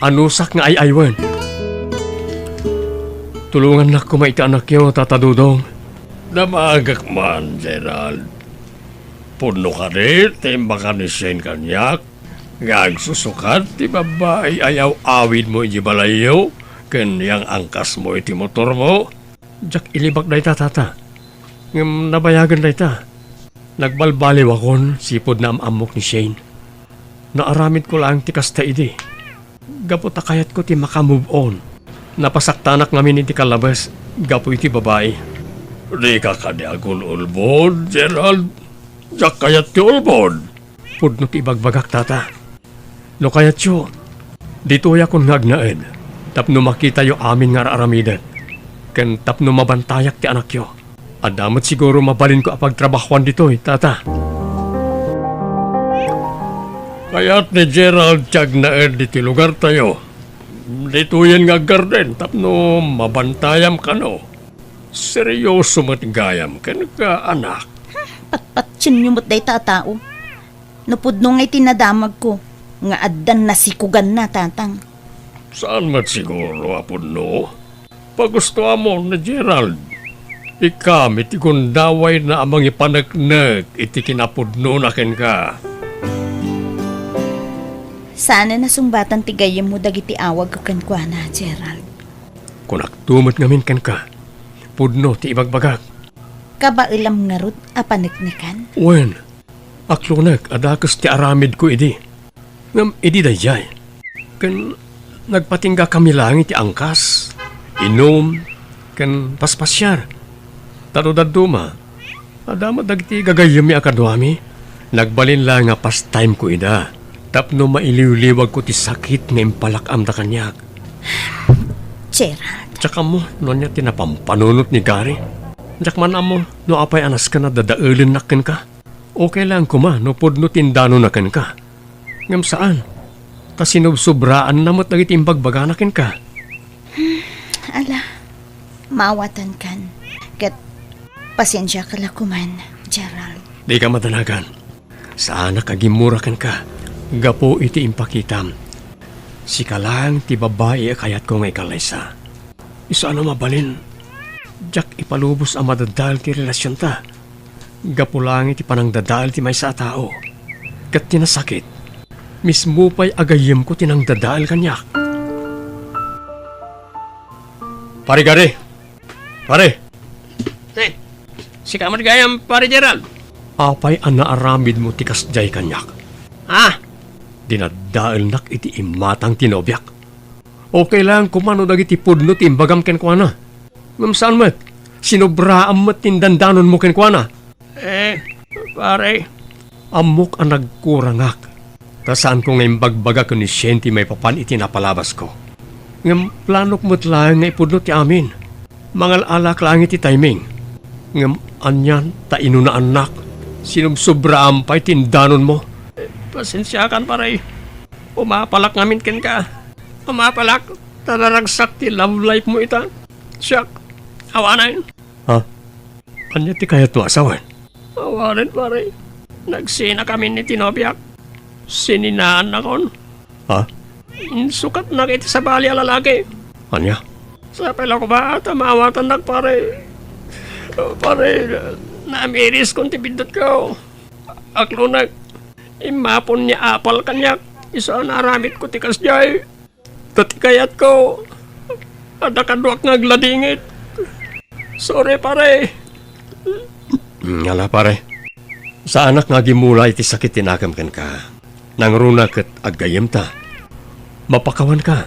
Anusak nga ay-aywen. Tulongannak koma iti anakyo, Tata Dodong. Damagek man, Gerald. Pudno kadi ti imbaga ni Shane kaniak nga agsusukat ti babbai a yaw-awidmo idiay balayyo ken yang-angkasmo iti motormo? Diak ilibak dayta, Tata. Ngem nabayagen dayta. Nagbalbaliwakon sipud naam-ammok ni Shane. Naaramidko laeng ti kasta idi. Gapu ta kayatko ti maka-move on. Napasaktanak ngamin iti kallabes gapu iti babai. Dika kadi agul-ulbod, Gerald. Diak kayat ti ulbod. Pudno ti ibagbagak, Tata. No kayatyo, ditoyakon nga agnaed tapno makitayo amin nga ar-aramidek, ken tapno mabantayak ti anakyo. Adda met siguro mabalinko a pagtrabahoan ditoy, Tata. Kayat ni Gerald ti agnaed iti lugartayo. Ditoyen nga aggarden tapno mabantayam kano. Seryoso met gayam kenka, anak. Patpatienyo met dayta a tao. No pudno ngay ti nadamagko nga addan nasikoganna, Tatang. Saan met siguro a pudno? Pagustoamon ni Gerald. Ikkami ti gundawayna a mangipaneknek iti kinapudnona kenka. Saanen a sungbatan ti gayyemmo dagiti awagko kenkuana, Gerald. Kunakto met ngamin kenka, pudno ti ibagbagak. Kabaelam ngarud a paneknekan? Wen, aklonek a dakes ti aramidko idi. Ngem idi daydiay, ken nagpatinggakami laeng iti angkas, inum, ken paspasiar. Ta no dadduma, adda met dagiti gagayyemmi a kaduami. Nagbalin laeng nga pastaymko ida tapno mailiwliwagko ti sakit nga impalak-amda kaniak. Gerald. Diak ammo no ania ti napampanunot ni Gary. Diak man ammo no apay a nasken a dadaelennak kenka. Okay laeng koma no pudno ti indanonna kenka. Ngem saan, ta sinubsobraanna met dagiti imbagbagana kenka. Ala, maawatankan. Ket pasiensiaka la koman, Gerald. Dika madanagan. Saanak a gimmura kenka gapu iti impakitam. Sika laeng ti babbai a kayatko nga ikallaysa. Isu a no mabalin, diak ipalubos a madadael ti relasionta. Gapu laeng iti panangdadael ti maysa a tao. Ket ti nasakit, mismo pay a gayyemko ti nangdadael kaniak. Pare Gary! Pare! Eh, sika met gayam, Pare Gerald? Apay a naaramidmo ti kasdiay kaniak? Ah! Dinaddaelnak iti imatang ti nobiak. Okay lang koma no dagiti pudno ti imbagam kenkuana. Ngem saan met, sinobraam met ti indandanonmo kenkuana. Eh, pare. Ammok a nagkurangak, ta saanko nga imbagbaga ken ni Shane ti maipapan iti napalabasko. Ngem planok met laeng nga ipudno ti amin. Mangal-alak laeng iti timing. Ngem anian ta inunaannak, sinubsobraam pay ti indanonmo. Eh, pasensiakan, pare. Umapalak ngamin kenka. Umapalak, ta naragsak ti love life mo ita. Siak, awanen. Ha? Ania ti kayatmo a sawen? Awanen, pare. Nagsinakamin iti nobiak. Sininaannakon. Ha? Insukatnak iti sabali a lalaki. Ania? Sapay la koma ta maawatannak, pare. Pare, namiriskon ti biddutko. Aklonek, immapon ni apal kaniak, isu a naaramidko ti kasdiay. Ta ti kayatko, adda kaduak nga agladingit. Sorry, pare. Mm, ala, pare. Saanak nga agimula iti sakit ti nakem kenka. Nangruna ket aggayyemta. Mapakawanka.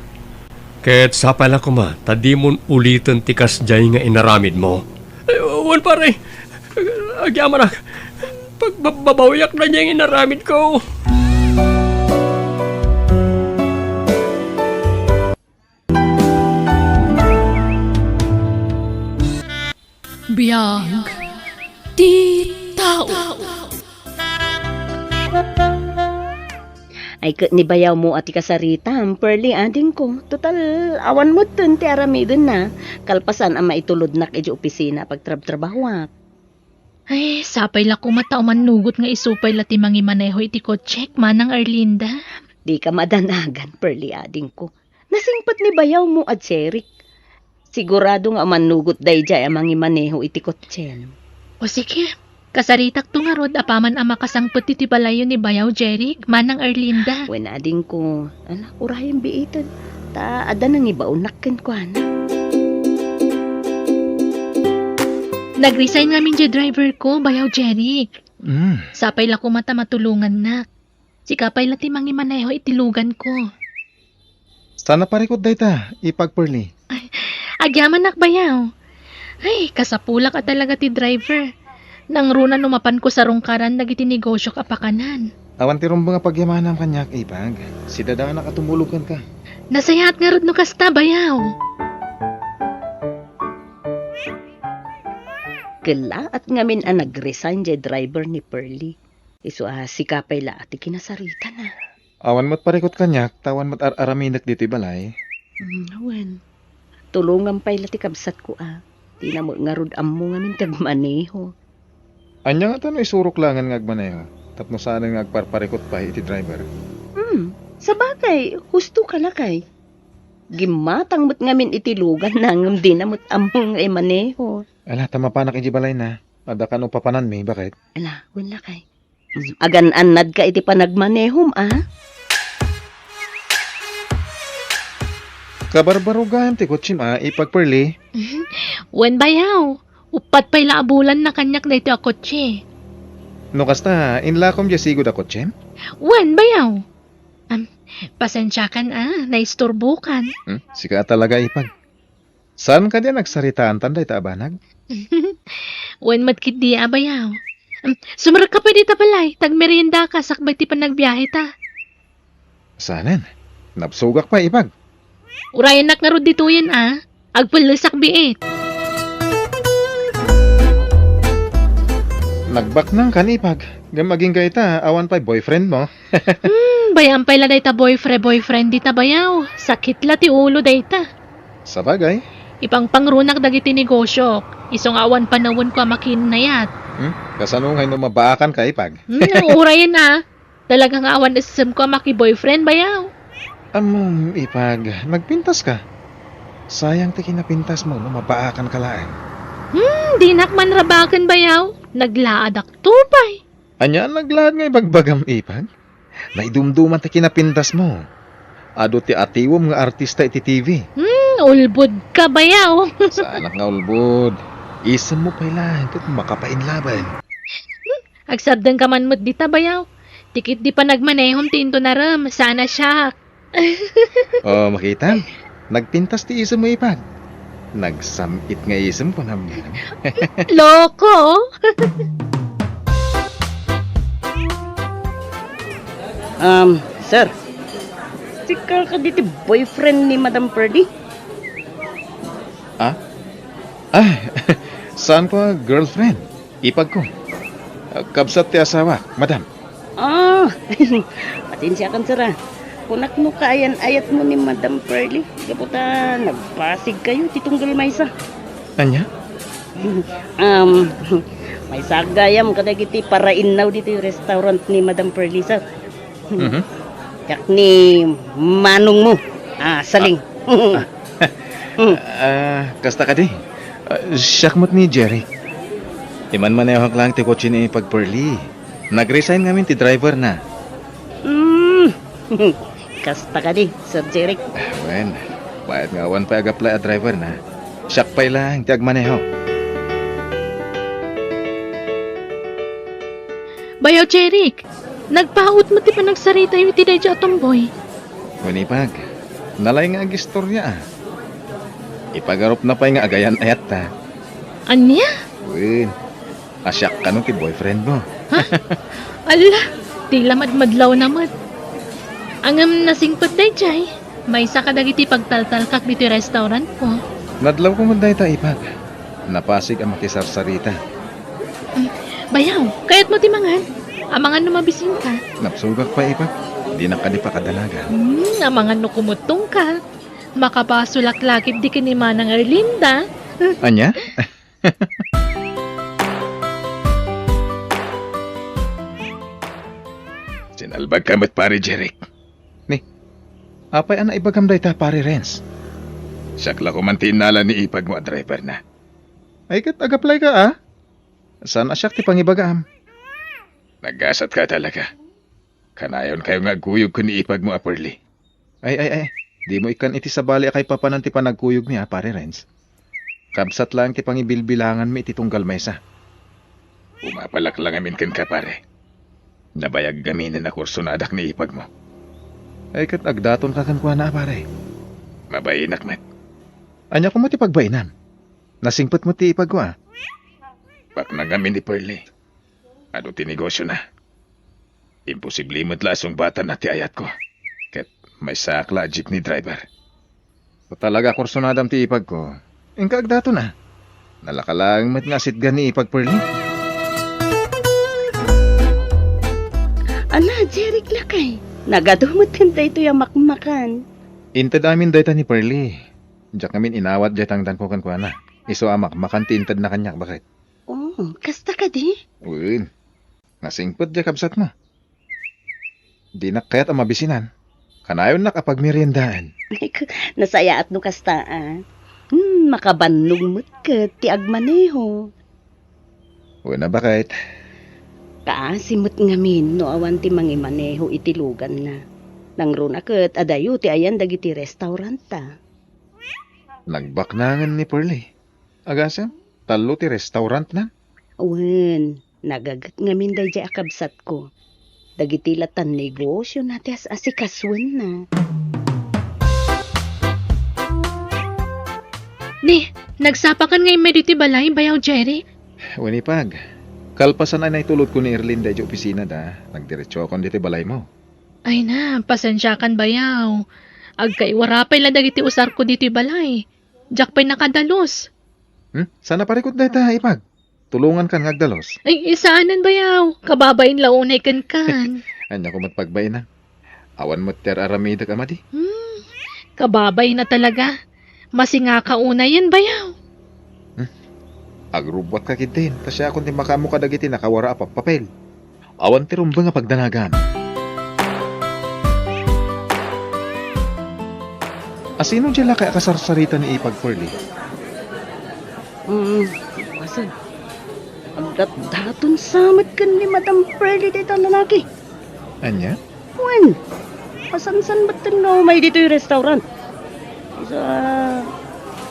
Ket sapay la koma ta dimon uliten ti kasdiay nga inaramidmo. Eh, wen, pare. Agyamanak. Pagbababawiak daydiay nga inaramidko. Biag ti tao. Ay, ket ni bayawmo a ti kasaritam, Pearly, adingko. Total, awan metten ti aramidenna. Kalpasan a maitulodnak idiay opisina a pagtrabtrabahuak. Ay, sapay la koma ta umannugot nga isu pay la ti mangimaneho iti kotsek, Manang Erlinda. Dika madanagan, Pearly, adingko. Nasingpet ni bayawmo a Jeric. Sigurado nga umannugot daydiay a mangimaneho iti kotsem. O sige, kasaritakto ngarud apaman a makasangpet iti balayyo ni bayaw Jeric, Manang Erlinda. Wen, adingko, ala, urayen biiten. Ta adda nangibaonnak kenkuana. Nag-resign ngamin diay driver ko, bayaw Jeric. Mm. Sapay la koma ta matulongannak. Sika pay la ti mangimaneho iti lugan ko. Saan a parikut dayta, Ipag Pearly? Ay, agyamanak bayaw. Ay, kasapulak a talaga ti driver. Nangruna no mapanko sarungkaran dagiti negosiok a pakanan. Awan ti rumbeng a pagyamanam kaniak, Ipag. Sidadanak a tumulog kenka. Nasayaat ngarud no kasta, bayaw. Kellaat ngamin a nag-resign diay driver ni Pearly. Isu a sika pay la ti kinasaritana. Awan met parikut kaniak, ta awan met ar-araminek ditoy balay. Mm, wen. Tulongam pay la ti kabsatko a. Dina met ngarud ammo ngamin ti agmaneho. Ania ngata no isurok laengen nga agmaneho, tapno saanen nga agparparikut pay iti driver? Hmm, sabagay, husto ka, lakay. Gimmatang met ngamin iti luganna ngem dina met ammo nga imaneho. Ala, ta mapanak idiay balayna. Adda kano papananmi, baket? Ala, wen, lakay. Agan-annadka iti panagmanehom, a? Kabarbaro gayam ti kotsem, a, Ipag Pearly. Wen, bayaw. Uppat pay la a bulan na kaniak daytoy a kotse. No kasta, inlakom diay sigud a kotsem? Wen, bayaw. Am, pasensiakan, a, naisturbokan. Hmm? Sika a talaga, Ipag. Saan kadi a nagsaritaantan dayta a banag? Wen met ketdi a bayaw. Em, sumrekka pay dita balay, ta agmeriendaka sakbay ti panagbiaheta. Saanen? Nabsogak pay, Ipag. Urayennak ngarud ditoyen, a. Agpellesak biit. Nagbaknangkan, Ipag. Ngem agingga ita, awan pay boyfriend mo. Hmm, bayam pay la dayta boyfriend, boyfriend dita bayaw. Sakit la ti ulo dayta. Sabagay. Ipangpangrunak dagiti negosiok. Isu nga awan panawenko a makiinnayat. Hmm? Kasano ngay no mabaakan ka, Ipag? Hmm, urayen, a. Talaga nga awan essemko a maki-boyfriend, bayaw. Ammom, Ipag, nagpintas ka. Sayang ti kinapintasmo no mabaakanka laeng. Hmm, dinak man rabaken, bayaw. Naglaadak to pay. Ania a naglaad nga ibagbagam, Ipag? Naidumduman ti kinapintasmo. Adu ti atiwem nga artista iti T V. Hmm, ulbod ka, bayaw. Saanak nga ulbod. Isemmo pay laeng ket makapainlaben. Agsardengka man met dita, bayaw. Ti ket di panagmanehom ti intonarem, saan a siak. Oh, makitam. Nagpintas ti isemmo, Ipag. Nagsam-it nga isem, kunam. Loko! Um, sir. Tikal ka diti boyfriend ni Madam Pearly? Ah? Ah, saan ko a girlfriend? Ipag ko. Ah, kabsat ti asawak, madam. Ah, pasensiakan, sir, ah. Kunak no kaayan-ayatmo ni Madam Pearly. Gapu ta nagpasigkayo ti tunggal maysa. Ania? Um, maysa gayam kadagiti parainnaw ditoy restaurant ni Madam Pearly, sir. Mhm. Siak ni manongmo. Ah, Saling. Ah. Hmm. Ah, kasta kadi? Ah, siak met ni Jeric. Imanmanehok laeng ti kotse ni Ipag Pearly. Nag-resign ngamin ti driver na. Hmm. Kasta kadi, Sir Jeric? Ah, wen, mayat nga awan pay ag-apply a driver na. Siak pay laeng ti agmaneho. Bayaw Jeric, nagpaut met ti panagsaritayo iti daydiay a tomboy. Wen, Ipag, nalay nga agistoria, ah. Ipagarupna pay nga agayan-ayatta. Ania? Wen, a siak kano ti boyfriend mo. Ha? Ala, ti la madmadlawna met. Ngem nasingpet daydiay, maysa kadagiti pagtaltalkak ditoy restaurant ko. Nadlawko met dayta, Ipag. Napasig a makisarsarita. Mm, bayaw, kayatmo ti mangan? Amangan no mabisinka. Napsugak pay, Ipag. Dinak kadi pakadanagan. Hmm, amangan no kumuttongka. Makapasolak la ketdi ken ni Manang Erlinda. Ania? Sinalbagka met, Pare Jeric. Ni, apay a naibagam dayta, Pare Renz? Siak la koman ti innala ni ipagmo a driver na. Ay, ket ag-apply ka, ah? Saan a siak ti pangibagam? Nagasatka talaga. Kanayonkayo nga agkuyog ken ni ipagmo a Pearly. Ay, ay, ay. Dimo ikkan iti sabali a kaipapanan ti panagkuyogmi, a, Pare Renz. Kabsat laeng ti pangibilbilanganmi iti tunggal maysa. Umapalak la ngamin kenka, pare. Nabayag ngaminen a kursonadak ni ipagmo. Ay, ket agdatonka kenkuana, a, pare. Mabainak met. Ania koma ti pagbainam? Nasingpet met ti ipagko, a. Baknang ngamin ni Pearly. Adu ti negosiona. Imposible met la a sungbatanna ti ayatko. Ket maysaak la a jeepney driver. Talaga, kursonadam ti ipagko. Inka agdaton, a. Nalaka laeng met nga asitgan ni ipag Pearly. Ala, Jeric lakay. Nagadu met daytoy a makmakan. Inted amin dayta ni Pearly. Diak ngamin inawat diay tangdanko kenkuana. Isu a makmakan ti intedna kaniak, baket. Oh, kasta kadi? Wen. Nasingpet diay kabsatmo. Dinak kayat a mabisinan. Kanayonnak a pagmeriendaen. Ay, ku-, nasayaat no kasta, a. Hmm, makabannog met ket ti agmaneho. Wen a, baket. Kaasi met ngamin no awan ti mangimaneho iti luganna. Nangruna ket adayo ti ayan dagiti restaurant, a. Nagbaknangen ni Pearly. Agasem, tallo ti restaurantna? Wen, nagaget ngamin daydiay a kabsatko. Dagiti latan negosiona ti as-asikasuenna. Ni, nagsapakan nga immay ditoy balay, bayaw Jeric? Wen, ipag. Kalpasan a naitulodko ni Erlinda idiay opisinada, nagdiretsokon ditoy balaymo. Ay na, pasensiakan, bayaw. Agkaiwara pay la dagiti usarko ditoy balay. Diak pay nakadalus. Hmm? Saan a parikut dayta, ipag? Tulongankan nga agdalus. Ay, saanen, bayaw. Kababain la unay kenkan. Ania koma ti pagbainam? Awan met ti ar-aramidek a madi. Hmm, kababain a talaga. Masingaka unayen, bayaw. Hmm? Agrubbuatka ketdin, ta siakon ti makaammo kadagiti nakawara a pappapel. Awan ti rumbeng a pagdanagan. Asino diay lakay a kasarsarita ni Ipag, Pearlie? Mm, basen. Agdatdaton sa met ken ni Madam Pearlie dayta lalaki. Ania? Wen, masansan met nga umay ditoy restaurant. Isu a,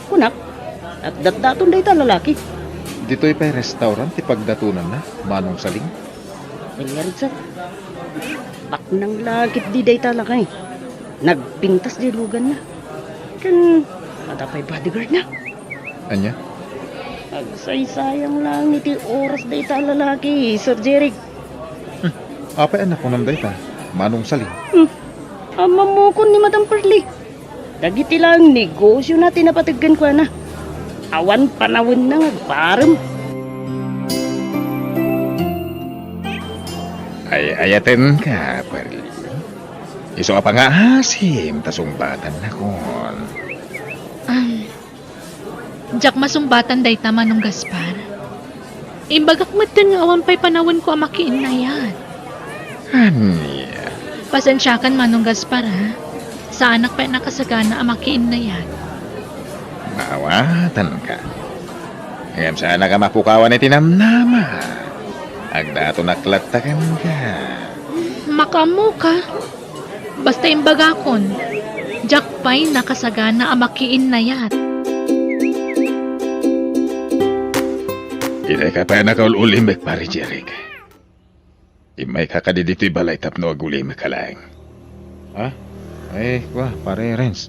kunak, agdatdaton dayta lalaki. Ditoy pay restaurant ti pagdatonanna, Manong Saling? Wen ngarud, sir. Baknang la ketdi dayta lakay. Nagpintas diay luganna. Ken adda pay bodyguardna. Ania? Agsaysayang laeng iti oras dayta a lalaki, Sir Jeric. Hmm. Apay a nakunam dayta, Manong Saling? Hmm. Ammamokon ni Madam Pearlie. Dagiti laeng negosiona ti napateg kenkuana. Awan panawenna nga agparem. Ay-ayatenka, Pearlie. Isu a pangaasim ta sungbatannakon. Am, diak masumbatan dayta, Manong Gaspar. Imbagak metten nga awan pay panawenko a makiinnayat. Ania? Pasensiakan, Manong Gaspar, ha? Saanak pay a nakasagana a makiinnayat. Maawatanka. Ngem saanak a mapukawan iti namnama. Agdatonak latta kenka. Makaammoka. Basta imbagakon, diak pay nakasagana a makiinnayat. Itay ka pay a nakaul-ulimek, Pare Jeric. Immayka kadi ditoy balay tapno agulimekka laeng. Ha? Ay, kua, Pare Renz.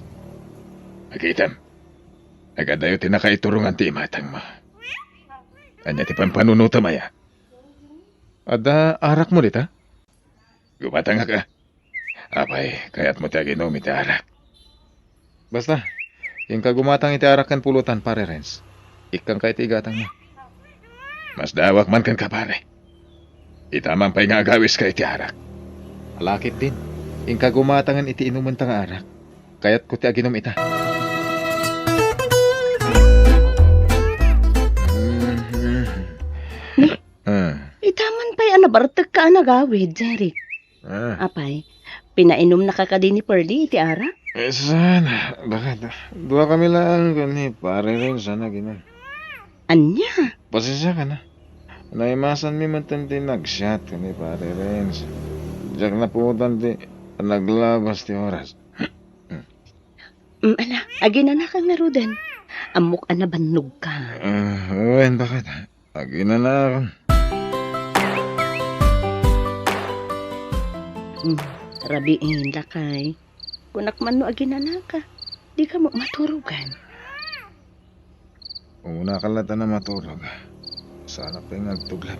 Nakitam. Nagadayo ti nakaiturongan ti imatangmo. Ania ti pampanunotam aya? Adda arakmo dita? Gumatangak a. Apay, kayatmo ti aginum iti arak? Basta, inka gumatang iti arak ken pulutan, Pare Renz. Ikkanka iti igatangna. Masdaawak man kenka, pare. Ita man pay nga agawiska iti arak. Ala ketdin, inka gumatangen iti inumenta nga arak. Kayatko ti aginum ita. Ni? Ah. Ita man pay a nabartekka a nagawid, Jeric. Ah. Apay, pinainumnaka kadi ni Pearlie iti arak? Eh, saan? Bakit? Duakami laeng ken ni Pare Renz a nag-inum. Ania? Pasensiakan a. Naimasanmi metten ti nagsiat ken ni Pare Renz. Diak napuotan ti naglabas ti oras. Mm, ala, aginanaka ngaruden. Ammok a nabannogka. Ah, wen, bakit? Aginanakon. Mm, rabiin, lakay. Kunak man no aginanaka, dika met maturogan. Umuna ka latta a maturog. Saanak pay nga agtuglap.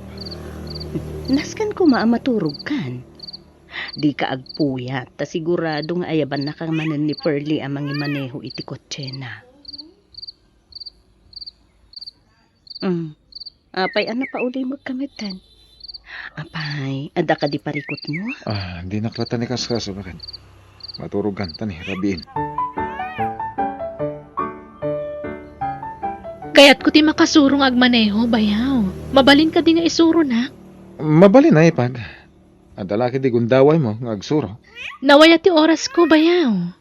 Nasken koma a maturogkan. Dika agpuyat, ta sigurado nga ayabannaka manen ni Pearlie a mangimaneho iti kotsena. Mm. Apay a napaulimekka metten? Apay, adda kadi parikutmo? Ah, dinak latta ni kaskaso, baket. Maturogkan, ta ni, rabiin. Kayatko ti makasuro nga agmaneho, bayaw. Mabalin kadi nga isuronak? Mabalin a, Ipag. Adda la kadi gundawaymo nga agsuro. Nawaya ti orasko, bayaw.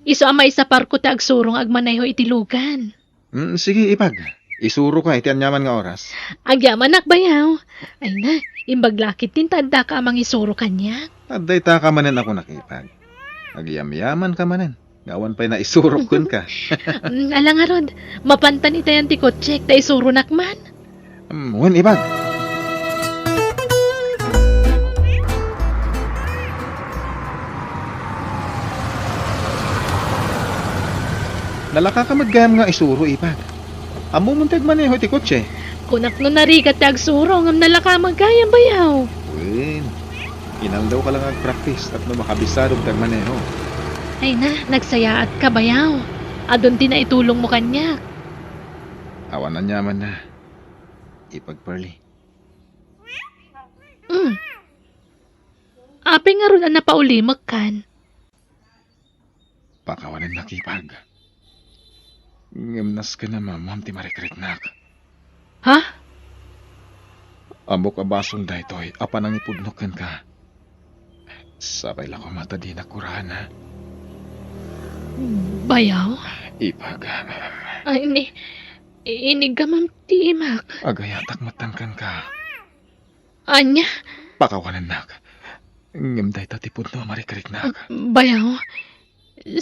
Isu a maisaparko ti agsuro nga agmaneho iti lugan. Mm, sige, Ipag. Isuroka iti aniaman nga oras. Agyamanak, bayaw. Ay na, imbag la ketdin ta addaka a mangisuro kaniak. Adda itaka manen a kunak, Ipag. Agyamyamanka manen. Nga awan pay naisurok kenka. Mm, ala ngarud, mapantan itayan ti kotsek ta isuronak man. Mm, wen, Ipag. Nalakaka met gayam nga isuro, Ipag. Ammom ti agmaneho iti kotse. Kunak no narigat ti agsuro, ngem nalaka met gayam, bayaw. Wen, inaldawka la nga agpraktis tapno makabisadom ti agmaneho. Ay na, nagsayaatka, bayaw. Adun ti naitulongmo kaniak. Awan aniamanna, Ipag Pearlie. Mm. Apay ngarud a napaulimekkan? Pakawanennak, Ipag. Ngem nasken a mamam ti marikriknak. Ha? Ammok a basol daytoy a panangipudnok kenka. Sapay la koma ta dinak kuraen, ha? Bayaw? Ipag. Ay, ni, iniggamam ti imak. Agayatak metten kenka. Ania? Pakawanennak. Ngem dayta ti pudno a marikriknak. Bayaw,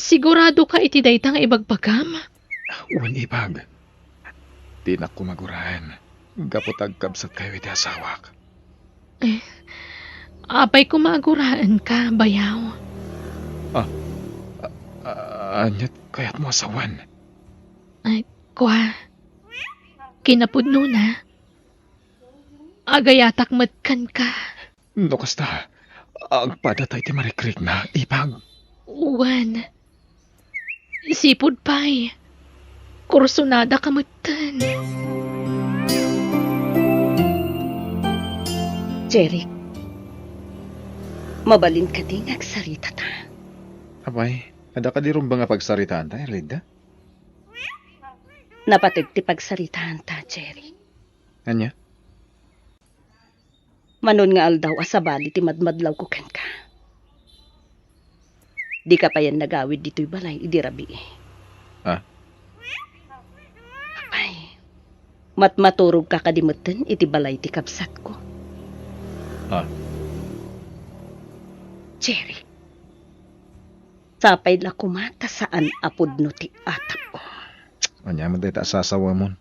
sigurado ka iti dayta nga ibagbagam? Wen, ipag. Dinak koma guraen gapu ta agkabsatkayo iti asawak. Eh, apay koma a guraenka, bayaw? Ah, a-, a-, aniat kayatmo a sawen? Ay, kua. Kinapudnona, agayatak met kenka. No kasta, agpadata iti marikrikna, ipag. Wen, sipud pay, kursunada ka metten. Jeric, mabalin kadi nga agsaritata? Apay, adda kadi rumbeng a pagsaritaanta, Erlinda? Napateg ti pagsaritaanta, Jeric. Ania? Manon nga aldaw a sabali ti madmadlawko kenka. Dika payen nagawid ditoy balay idi rabii. Ah? Apay, matmaturogka kadi metten iti balay ti kabsatko? Ah? Jeric, sapay la koma ta saan a pudno ti atapko. Ania met dayta a sasawemon?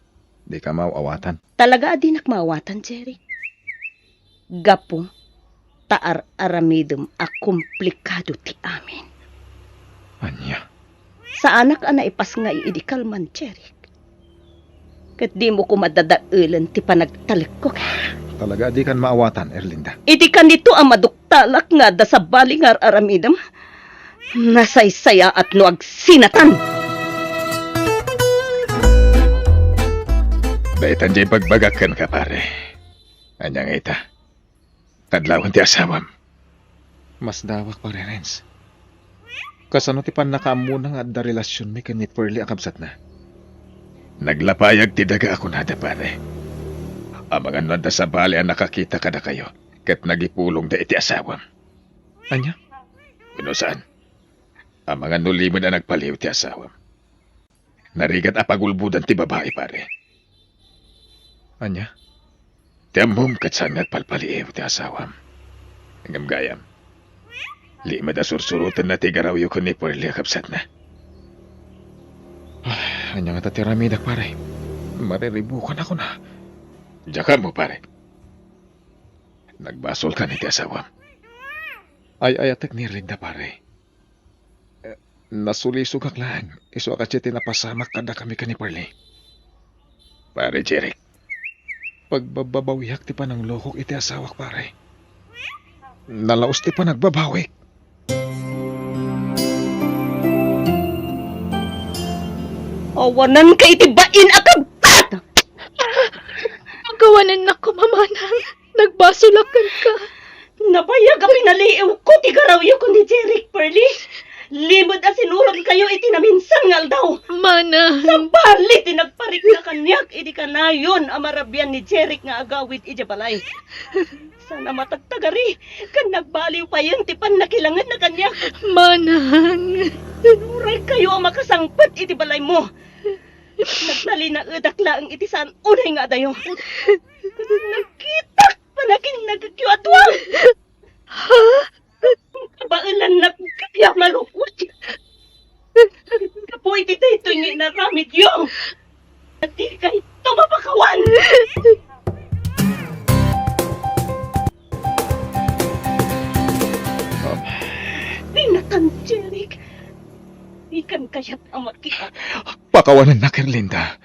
Dika maaw-awatan. Talaga a dinak maawatan, Jeric. Gapu ta ar-aramidem a komplikado ti amin. Ania? Saanak a naipasngay idi kalman, Jeric. Ket dimo koma dadaelen ti panagtalekko. Talaga a dikan maawatan, Erlinda. Iti kanito a maduktalak nga adda sabali nga ar-aramidem, nasaysayaat no agsinatan. Daytan diay ibagbagak kenka, pare. Ania nga ita? Kadlawan ti asawam. Masdawak, Pare Renz. Kasano ti pannakaammona nga adda relasionmi ken ni Pearlie a kabsatna? Naglapayag ti daga a kunada, pare. Amangan no adda sabali a nakakita kadakayo ket nagipulongda iti asawam. Ania? Wenno saan? Amangan no limed a nagpaliiw ti asawam. Narigat a pagulbodan ti babai, pare. Ania? Ti ammom ket saan nga agpalpaliiw ti asawam. Ngem gayam, limed a sursurotenna ti garawyo ken ni Pearlie a kabsatna. Ah, ania ngata ti aramidak, pare? Mariribukan a kuna. Diak ammo, pare. Nagbasolkan iti asawam. Ay-ayatek ni Erlinda, pare. Eh, nasulisogak laeng, isu a kasdiay ti napasamak kadakami ken ni Pearlie. Pare Jeric, pagbababawiak ti pananglokok iti asawak, pare. Nalaus ti panagbabawik. Awananka iti bain a kabtat! Pakawanennak koma, manang. Nagbasolak kenka. Nabayag a pinaliiwko ti garawyo ken ni Jeric, Pearlie. Limed a sinuronkayo iti naminsan nga aldaw. Manang. Sabali ti nagparikna kaniak idi kanayon a marabian ni Jeric nga agawid idiay balay. Saan a matagtagari ken nagbaliw payen ti pannakilangenna kaniak. Manang. Sinuraykayo a makasangpet iti balaymo. Nagtalinaedak laeng iti saan unay nga adayo. Nakitak panakinnagekyo a dua. Ha? Kabaelannak gayam a lukwen. Gapu iti daytoy nga inaramidyo, dikayto mapakawan. Dinatan, Jeric. Dikan kayat a makiak. Pakawanennak, Erlinda.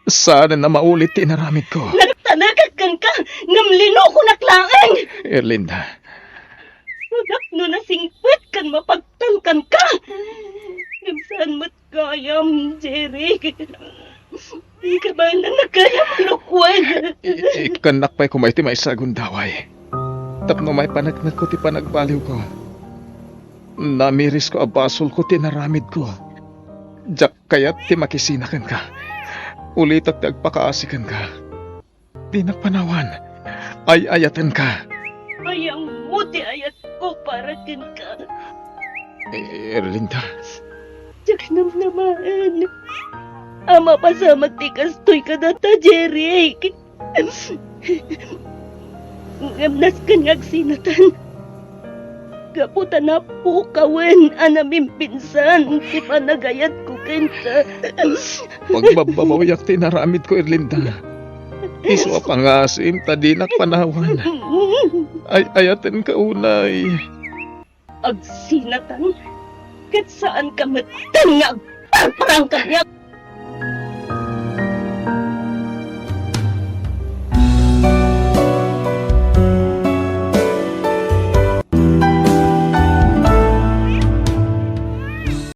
Saanen a maulit ti inaramidko. Nagtalekak kenka, ngem linukonak laeng. Erlinda. Tapno nasingpet ken mapagtalkanka. Ngem saan met gayam, Jeric. Kabaelannak gayam a lukwen. I-, ikkannak pay koma iti maysa a gundaway. Tapno maipaneknekko ti panagbaliwko. Namirisko a basolko ti inaramidko. Diak kayat ti makisina kenka. Ulitek ti agpakaasi kenka. Dinak panawan. Ay-ayatenka. Ay-ayatenka. Ay-ayatmo ti ayatko para kenka. Eh, Erlinda. Diak namnamaen a mapasamak ti kastoy kadata, Jeric. Ngem nasken nga agsinatan. Gapu ta napukawen a namimpinsan ti panagayatko kenka. Pagbabbabawiak ti inaramidko, Erlinda. Isu a pangasim ta dinak panawan. Ay-ayatenka unay. Agsinatan, ket saanka metten nga agparparang kaniak.